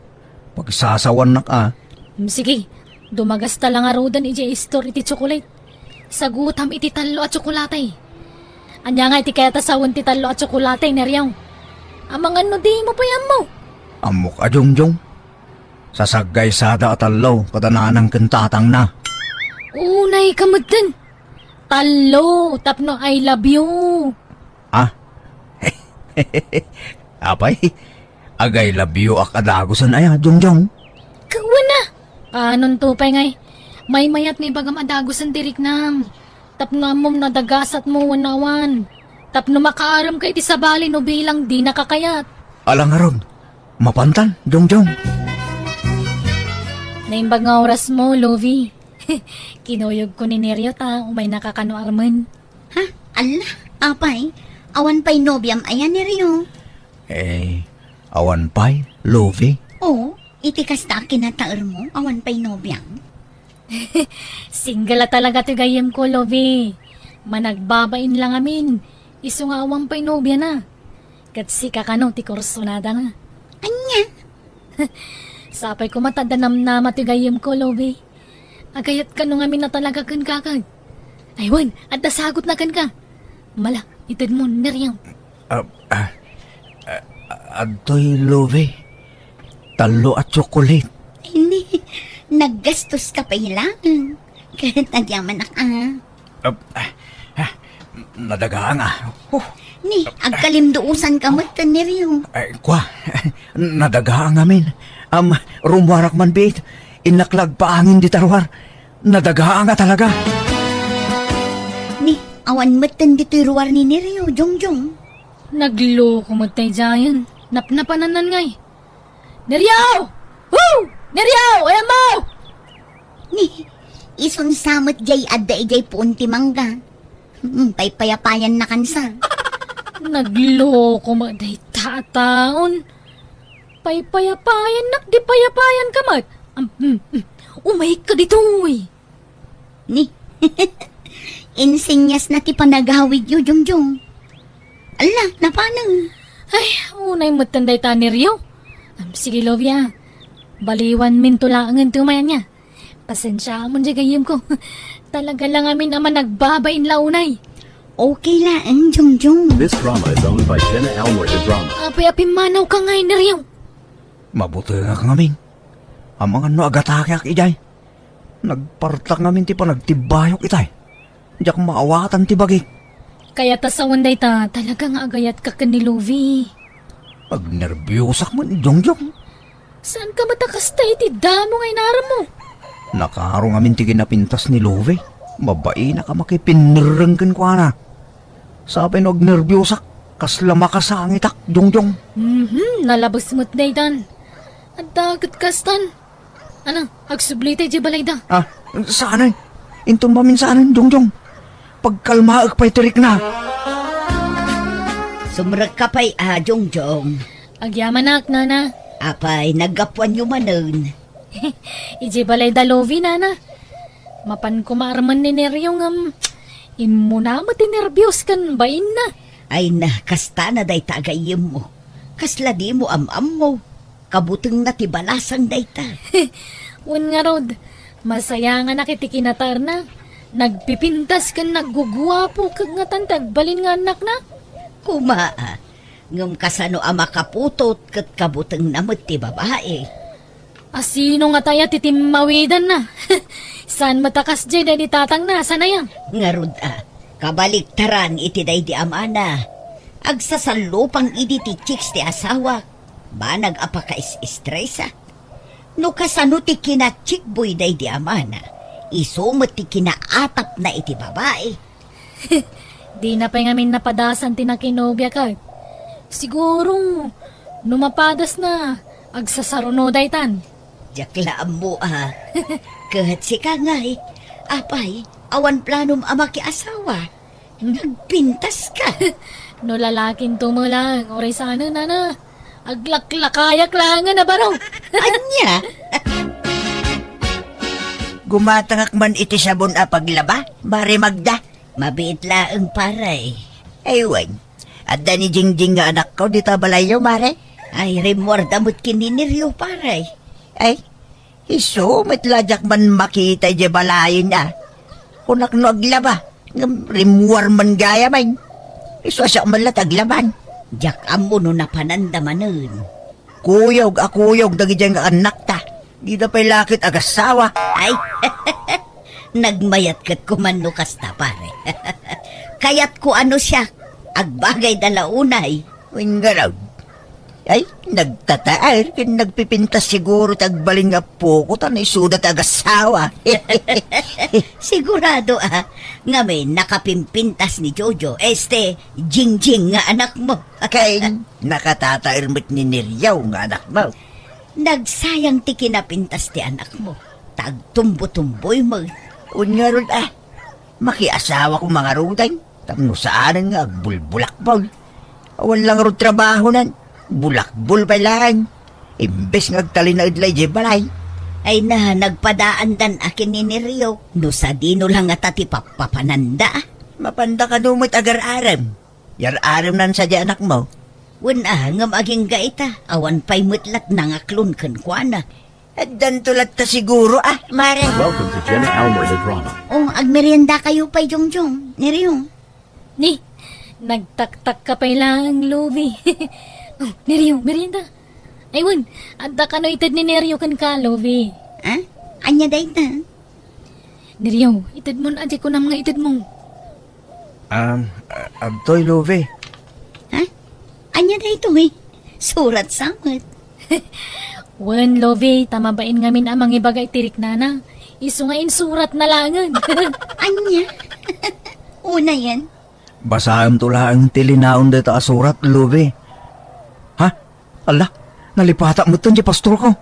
Pagsasawannak a. Mm, sige, dumagasta la ngaruden idiay store iti tsokolit. Sagutam iti tallo a tsokolate. Ania ngay ti kayat a sawen ti tallo a tsokolate, Nerio? Amangan no dimo pay ammo. Ammok a, Jongjong. Sasaggaysada a tallo kada nanang ken tatangna. Unayka metten. Tallo, tapno I love you. Ah? Apay, ag-I love you ak a dagusen aya, Jongjong? Kawan na. Anonto pay ngay? Maymayat nga ibagam a dagusen ti riknam. Tapno ammom no adagasatmo wenno awan. Tapno makaaremka iti sabali no bilang dinaka kayat. Ala ngarud, mapantan, Jongjong. Naimbag nga orasmo, Lovie. Kinuyogko ni Nerio ta umaynaka kano armen. Ha? Alla, apay, awan pay nobiam aya, Nerio? Eh, awan pay, Lovie? Oo, iti kasta a kinataermo, awan pay nobiam. Single a talaga ti gayyemko, Lovie. Managbabain la ngamin, isu nga awan pay nobiana. Ket sika kano ti kursunadana. Ania? Sapay koma ta adda namnama ti gayyemko, Lovie. Agayat kano ngamin a talaga kenka, ket. Ay, wen, adda sagutna kenka. Mala, itedmo, Nerio. Ah, ah, ah, adtoy, Lovie. Tallo a tsokolit. Ay, ni, naggastoska pay laeng. Ket agyamanak a. Ah, ah, ah, nadagaang a. Oh. Ni, agkalimduosanka met ken Nerio. Ay, kua, nadagaang amin. Am, rummuarak man biit. Innak la agpaangin dita ruar. Nadagaang a talaga. Ni, awan metten ditoy ruar ni Nerio, Jongjong. Nagloko met daydiayen. Napnapananna ngay. Nerio! Woo! Nerio! Ayanmo! Ni, isun sa met diay adda idiay puon ti mangga. Hmm, paypayapayannakan sa. Nagloko met dayta a taon. Paypayapayannak, di payapayanka met. Am, mm, mm. Umayka ditoy. Ni, insenyasna ti panagawidyo, Jongjong. Alla, napanen. Ay, unay metten dayta, Nerio. Am, sige, Lovie a. Baliwanminto laengen ti umayan niya. Pasensiaam diay gayyemko. Talaga la ngamin a managbabain la unay. Okay laeng, Jongjong. This drama is owned by Jenna Almor the Drama. Apay a pimmanawka ngay, Nerio? Mabutengak ngamin. Amangan no agatakeak idiay. Nagpartak ngamin ti panagtibbayok itay. Diak maawatan ti bagik. Kayat a sawen dayta, talaga nga agayatka ken ni Lovie. Agnerbiosak met, Jongjong. Saanka met a kasta iti damo nga inarammo? Nakaro ngamin ti kinapintas ni Lovie. Mabainak a makipinnerreng kenkuana. Sapay no agnerbiosak, kasla makasangitak, Jongjong. Mhm, nalabes met daytan. Adda ket kastan. Ano, agsublitay diay balayda. Ah, saanen? Inton maminsanen, Jongjong. Pagkalmaek pay ti rikna. Sumrekka pay a, Jongjong. Agyamanak, Nana. Apay, naggapuanyo manen? Idiay balay da Lovie, Nana. Mapan koma armen ni Nerio ngem immuna met ti nerbios ken bainna. Ay na, kasta na dayta a gayyemmo. Kasla dimo am-ammo. Kabutengna ti balasang dayta. Wen ngarud, masayanganak iti kinataerna. Nagpipintas ken nagguguapo ket ngatan ti agbalin nga annakna. Kuma a, ngem kasano a makaputot ket kabutengna met ti babai? A sino ngata aya ti timmawidanna? Saan met a kasdiay daydi tatangna, saan aya? Ngarud a, kabaliktaran iti daydi amana. Agsasallupang idi ti chicks ti asawak. Banag a pakais-estresa. No kasano ti kinachikboy daydi amana, isu met ti kinaatapna iti babai. Dina pay ngamin napadasan ti nakinobia ket. Siguro, no mapadasna, agsasaruno daytan. Diak la ammo a. Ket sika ngay, apay, awan planom a makiasawa? Nagpintaska. No lalakinto met laeng, uray saan, Nana. Aglaklakayak laengen a baro. Ania? Gumatangak man iti sabon a paglaba, Mare Magda. Mabiit laeng, pare. Ay wen, adda ni Jingjing nga anakko dita balayyo, Mare? Ay, rimmuarda met ken ni Nerio, pare. Ay, isu met la diak man makita idiay balayen a. Kunak no aglaba, ngem rimmuar man gayam. Isu a siak met la ti aglaban. Diak ammo no napananda manen. Kuyog a kuyog dagiti nga annakta. Dida pay la ket agasawa. Ay, nagmayat ket kuman no kasta, pare. Kayatko a no siak, agbagayda la unay. Wen ngarud. Ay, nagtataer ken nagpipintas siguro ti agbalin nga appoko ta no isuda ti agasawa. Sigurado a, ngamin nakapimpintas ni Jojo, este, Jingjing nga anakmo. Ken nakatataer met ni Neriaw nga anakmo. Nagsayang ti kinapintas ti anakmo, ta agtumbotumboy met. Wen ngarud a, makiasawa koma ngaruden, tapno saanen nga agbulbulakbol. Awan la ngarud trabahonan, bulakbol pay laeng. Imbes nga agtalinaed la idiay balay. Ay na, nagpadaandan a ken ni Nerio, no sadino la ngata ti pappapananda. Mapanda kano met agar-arem. Yar-aremnan sadiay anakmo. Wen a, ngem agingga ita, awan pay met la ti nangaklon kenkuana. Addanto latta siguro a, Mare. Welcome to Jenna Almoy the Drama. Oh, agmeriendakayo pay, Jongjong, Nerio. Ni, nagtaktakka pay laeng, Lovie. Oh, Nerio, merienda. Ay wen, adda kano ited ni Nerio kenka, Lovie? Ha? Ania dayta? Nerio, itedmon a di kunam nga itedmo. Um, a-, adtoy, Lovie. Ha? Ania daytoy? Surat sa met. Wen, Lovie, ta mabain ngamin a mangibaga iti riknana. Isu nga insuratna laengen. Ania? Unayen? Basaemto laeng ti linaon dayta a surat, Lovie. Ha? Ala, nalipatak metten ti pastorko.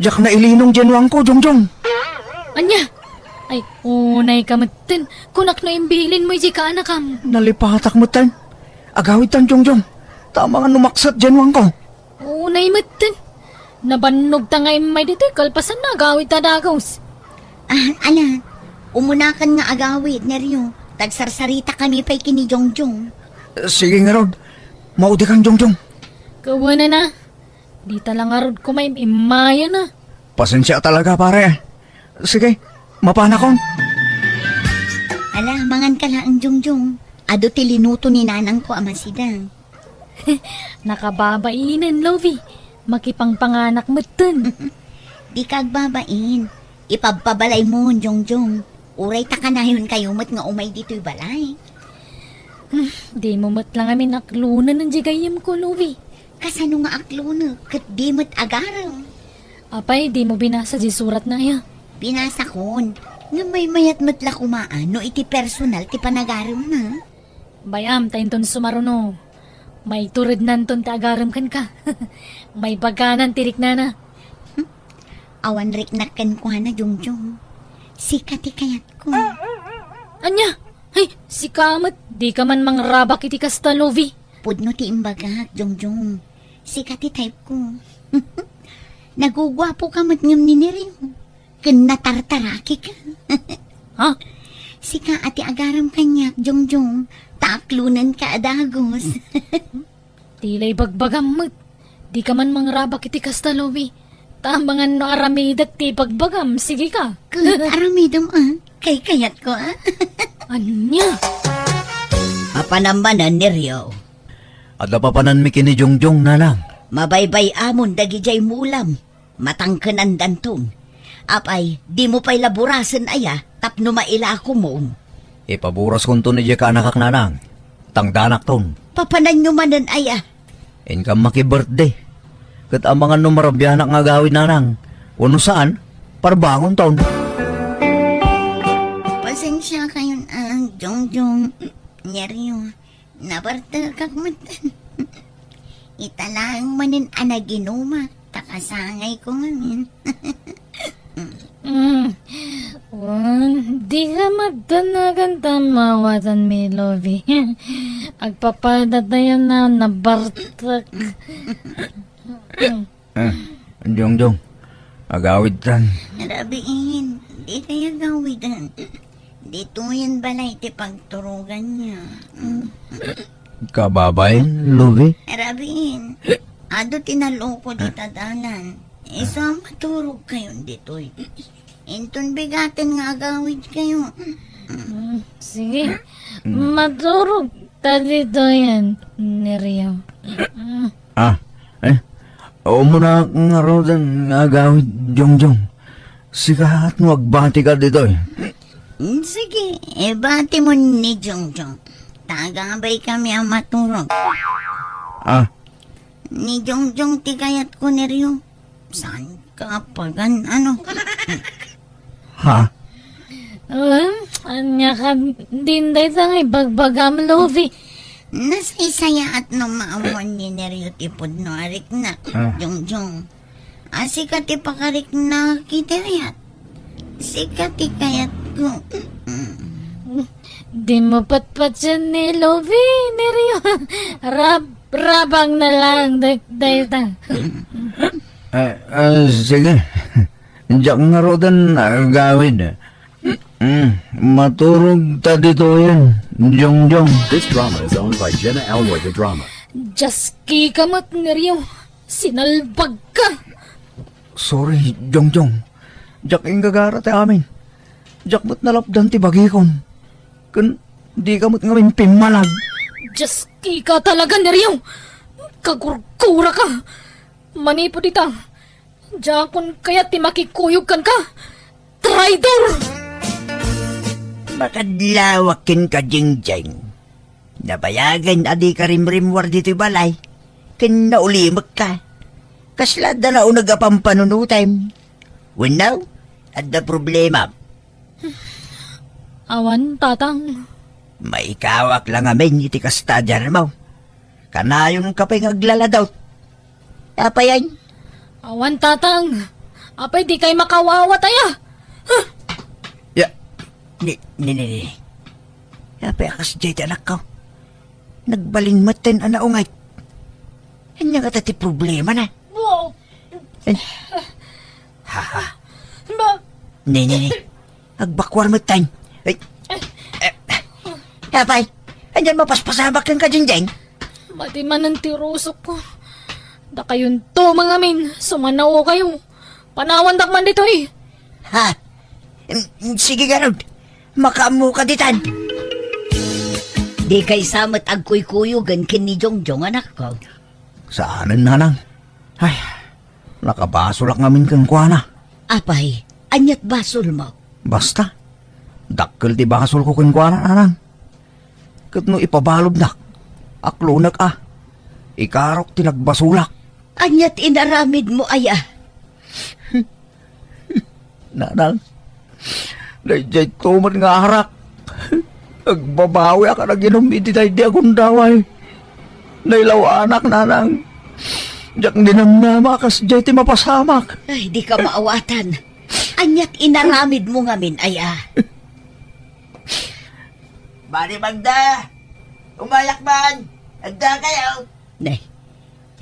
Diak nailinong diay nuangko, Jongjong. Ania? Ay, unayka metten. Kunak no imbilinmo idiay kaanakam. Nalipatak metten. Agawidtan, Jongjong. Ta amangan no makset diay nuangko. Unay metten. Nabannogta nga immay ditoy kalpasanna agawidta dagus. Ah, ala, umunakan nga agawid, Nerio. Ta agsarsaritakami pay ken ni Jongjong. Sige ngarud, maudikan, Jongjong. Kawanana, dita la ngarud koma im-, immayan a. Pasensia talaga, pare. Sige, mapanakon. Ala, manganka laeng, Jongjong. Adu ti linuto ni nanangko a masida. Nakababainen, Lovie. Makipangpanganak metten. Dika agbabain. Ipabpabalaymo, Jongjong. Uray ta kanayonkayo met nga umay ditoy balay. Hmm, dimo met la ngamin aklonen diay gayyemko, Lovie. Kasano nga aklonek ket di met agarem? Apay, dimo binasa diay suratna aya? Binasakon. Ngem maymayat met la koma a no iti personal ti panagaremna. Bay-am ta inton sumaruno, maiturednanton ti agarem kenka. Maibaganan ti riknana. Hmm? Awan riknak kenkuana, Jongjong. Sika ti kayatko. Ania? Ay, sika met, dika man mangrabak iti kasta, Lovie. Pudno ti imbagak, Jongjong. Sika ti type ko. Naguguapo ka met ngem ni Nerio. Ken natartaraki ka. Ha? Sika a ti agaram kaniak, Jongjong. Ta aklonen ka a dagus. Ti la ibagbagam met. Di ka man mangrabak iti kasta, Lovi. Ta amangan no aramidek ti ibagbagam, sige ka. Ket aramidem, a? Kaykayat ko, a? Ania? Mapanam manen, Nerio. Adda papananmi ken ni Jongjong, nanang. Mabaybay-amon dagidiay mulam. Matangkenandanton. Apay, dimo pay la burasen aya tapno mailakomon? Ipaburaskonton idiay kaanakak, nanang. Tangdanakton. Papananyo manen aya? Inkam makibirthday. Ket amangan no marabianak nga agawid, nanang. Wenno saan, parbangonton. Pasensiakayon, a, Jongjong, Nerio. Nabartekak met. Ita laeng manen a naginumak, ta kasangayko ngamin. Mm. Wen, di ka madanagan ta maawatanmi, Lovi. Agpapalda tayo na nabartek. Ah, Jongjong, agawidtan. Rabiin, di kay agawiden. Ditoyen balay ti pagturoganna. Kababain, Lovi? Rabiin, adu ti naloko dita dalan. Isu a maturogkayon ditoy. Inton bigaten nga agawidkayo. Mm, sige. Maturog ta ditoyen, Nerio. Mm. Ah, eh, umuna ngaruden nga agawid, Jongjong. Sika no agbatika ditoy. Mm, sige, ibati mo ni Jongjong. Tagabay kami a maturog. Ah. Ni Jongjong ti kayatko, Nerio. Saan ka pagan, ano? Ha? Um, ania ka, din dayta nga ibagbagam, Lovi? Nasaysayaat no maammoan ni Nerio ti pudno a riknak, ah. Jongjong. A, sika ti pakariknak iti ayat. Sika ti kayatko. Mm. Di mo patpatien ni Lovi, Nerio. Rab-, rabang na lang, day-, dayta. Eh, eh, sige. Diak ngaruden agawid. Mm, maturog ta ditoyen, Jongjong. This drama is owned by Jenna Elroy, the drama. Diaski ka met, Nerio. Sinalbag ka. Sorry, Jongjong. Diak inggagara ti amin. Diak met nalapdan ti bagikon. Ken di ka met ngamin pimmalag. Diaski ka talaga, Nerio. Kagurgura ka. Manipud ita, diakon kayat ti makikuyog kenka. Traidor! Makadlawak kenka, Jingjing. Nabayagen a dika rimrimmuar ditoy balay, ken naulimekka. Kasla adda nauneg a pampanunotem. Wenno, adda problema? Awan, Tatang. Maikawak la ngamin iti kasta a diarmo. Kanayonka pay nga aglaladot. Apay, ay? Awan, Tatang. Apay, dikay makawawat aya? Huh! Ya, ni, ni, ni, ni. Apay, a kasdiay ti anakko. Nagbalin met ten a naungay. Ania ngata ti problemana? Wow! Ay. Ha, ha. Ba- Ni, ni, ni. Agbakuar met ten. Ay. Eh, eh. Apay, ania mapaspasamak kenka, Jingjing? Madi manen ti rusokko. Dakayonto mangamin, sumanaokayo. Panawandak man ditoy. Ha? Mm, sige garud. Makaammoka ditan. Dikay sa met agkuykuyogen ken ni Jongjong, anakko. Saanen, nanang. Ay, nakabasolak ngamin kenkuana. Apay, aniat basolmo? Basta, dakkel ti basolko kenkuana, nanang. Ket no ipabaludnak, aklonek a. Ikarok ti nagbasolak. Aniat inaramidmo aya? Nanang, daydiay tumet nga arak. Agbabawiak a naginum iti daydi a gundaway. Nailawanak, nanang. Diak ninamnama a kasdiay ti mapasamak. Ay, dika maawatan. Aniat inaramidmo ngamin aya? Mari Magda! Umayak man! Adda kayo? Ne,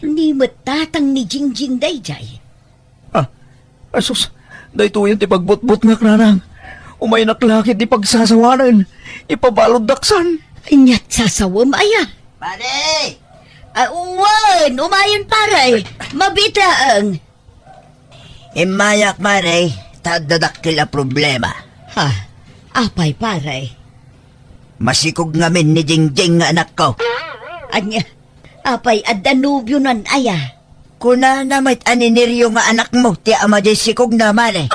ni met tatang ni Jingjing dayjay. Ah, asus, daytoyen ti pagbutbutngak, nanang. Umaynak la ket ti pagsasawanen. Ipabaluddak san. Ania't sasawem, aya? Pare! Ah, wen, umayen, pare. Mabiit laeng. Immayak, pare, ta adda dakkel a problema. Ha? Apay, pare? Masikog ngamin ni Jingjing nga anakko. Ania? Apay, adda nobionan, aya? Kunana met a ni Nerio nga anakmo ti ama diay sikogna, mare.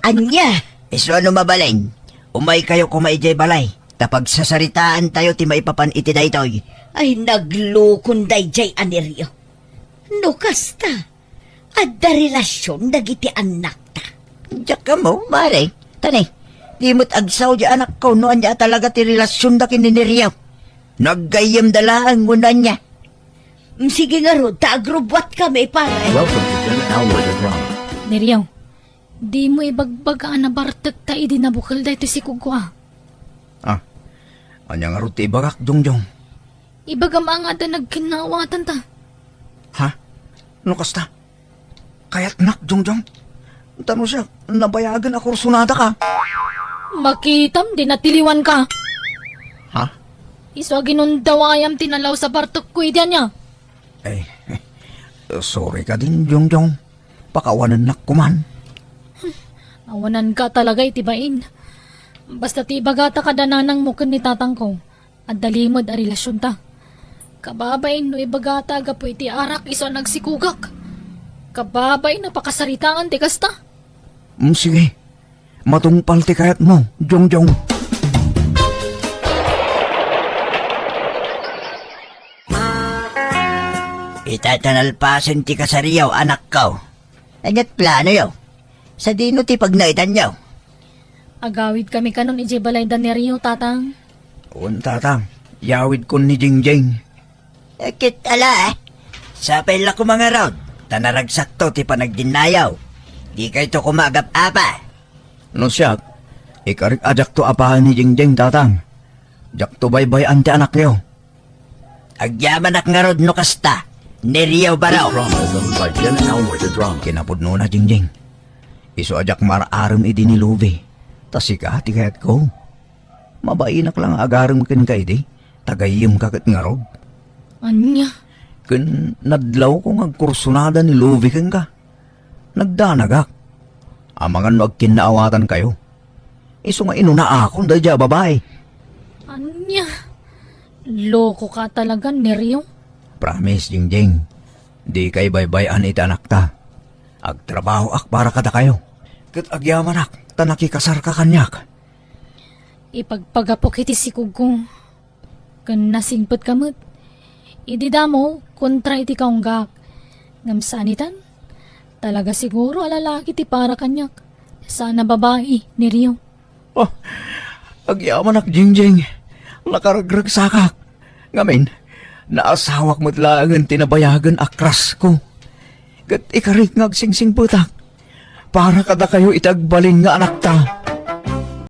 Ania? Isu a no mabalin, umaykayo koma idiay balay, ta pagsasaritaantayo ti maipapan iti daytoy. Ay, naglukon dayjay a Nerio. No kasta, adda relasion dagiti annakta. Diak ammo, mare. Tani, di met agsao di anakko no ania talaga ti relasionda ken ni Nerio. Naggayyemda laeng wenno ania. Mm, sige ngarud, ta agrubbuatkami, pare. Welcome to Jenna Alvarez Drama. Nerio, dimo ibagbaga a nabartekta idi nabukel daytoy sikogko, a? Ah, ania ngarud ti ibagak, Jongjong? Ibagam a nga adda nagkinnaawatanta. Ha? No kasta? Kayatnak, Jongjong? Ta no siak, nabayagen a kursunadaka. Makitam, di natiliwanka. Ha? Isu a ginundawayam ti nalaos a bartekko idi ania. Eh, sorry ka din, Jongjong. Pakawanennak koman. Awananka talaga iti bain. Basta ti ibagata kada nanangmo ken ni tatangko, adda limed a relasionta. Kababain no ibagata a gapu iti arak isu a nagsikogak. Kababain a pakasaritaan ti kasta. Mm, sige. Matungpal ti kayatmo, Jongjong. Ita ta nalpasen ti kasariyo, anakko. Ania't planoyo? Sadino ti pagnaetanyo? Agawidkami kanon idiay balay da Nerio, tatang. Wen, tatang. Yawidkon ni Jingjing. Eh, ket ala, eh. Sapay la koma ngarud, ta naragsakto ti panagdinnayaw. Dikayto koma agap-apa. No siak, ikarik a diakto apaen ni Jingjing, tatang. Diakto baybay-an ti anakyo. Agyamanak ngarud no kasta, Nerio Baro. This drama is owned by Jen Elmer the Drama. Kinapudnona, Jingjing. Isu a diak mar-arem idi ni Luby. Ta sika ti kayatko. Mabainak la nga agarem kenka idi, ta gayyemka ket ngarud. Ania? Ken nadlawko nga agkursunada ni Luby kenka. Nagdanagak. Amangan no agkinnaawatankayo. Isu nga inunaakon daydiay a babai. Ania? Lokoka talaga, Nerio. Promise, Jingjing. Dika ibaybay-an iti anakta. Agtrabahoak para kadakayo. Ket agyamanak ta nakikasarka kaniak. Ipagpagapok iti sikogko. Ken nasingpetka met. Idi damo, kontra iti kaunggak. Ngem saan itan? Talaga siguro a lalaki ti para kaniak. Saan a babai, Nerio. Oh, agyamanak, Jingjing. Nakaragragsakak. Ngamin, naasawak met laengen ti nabayagen a crush ko. Ket ikarik nga agsingsingpetak. Para kadakayo iti agbalin nga anakta.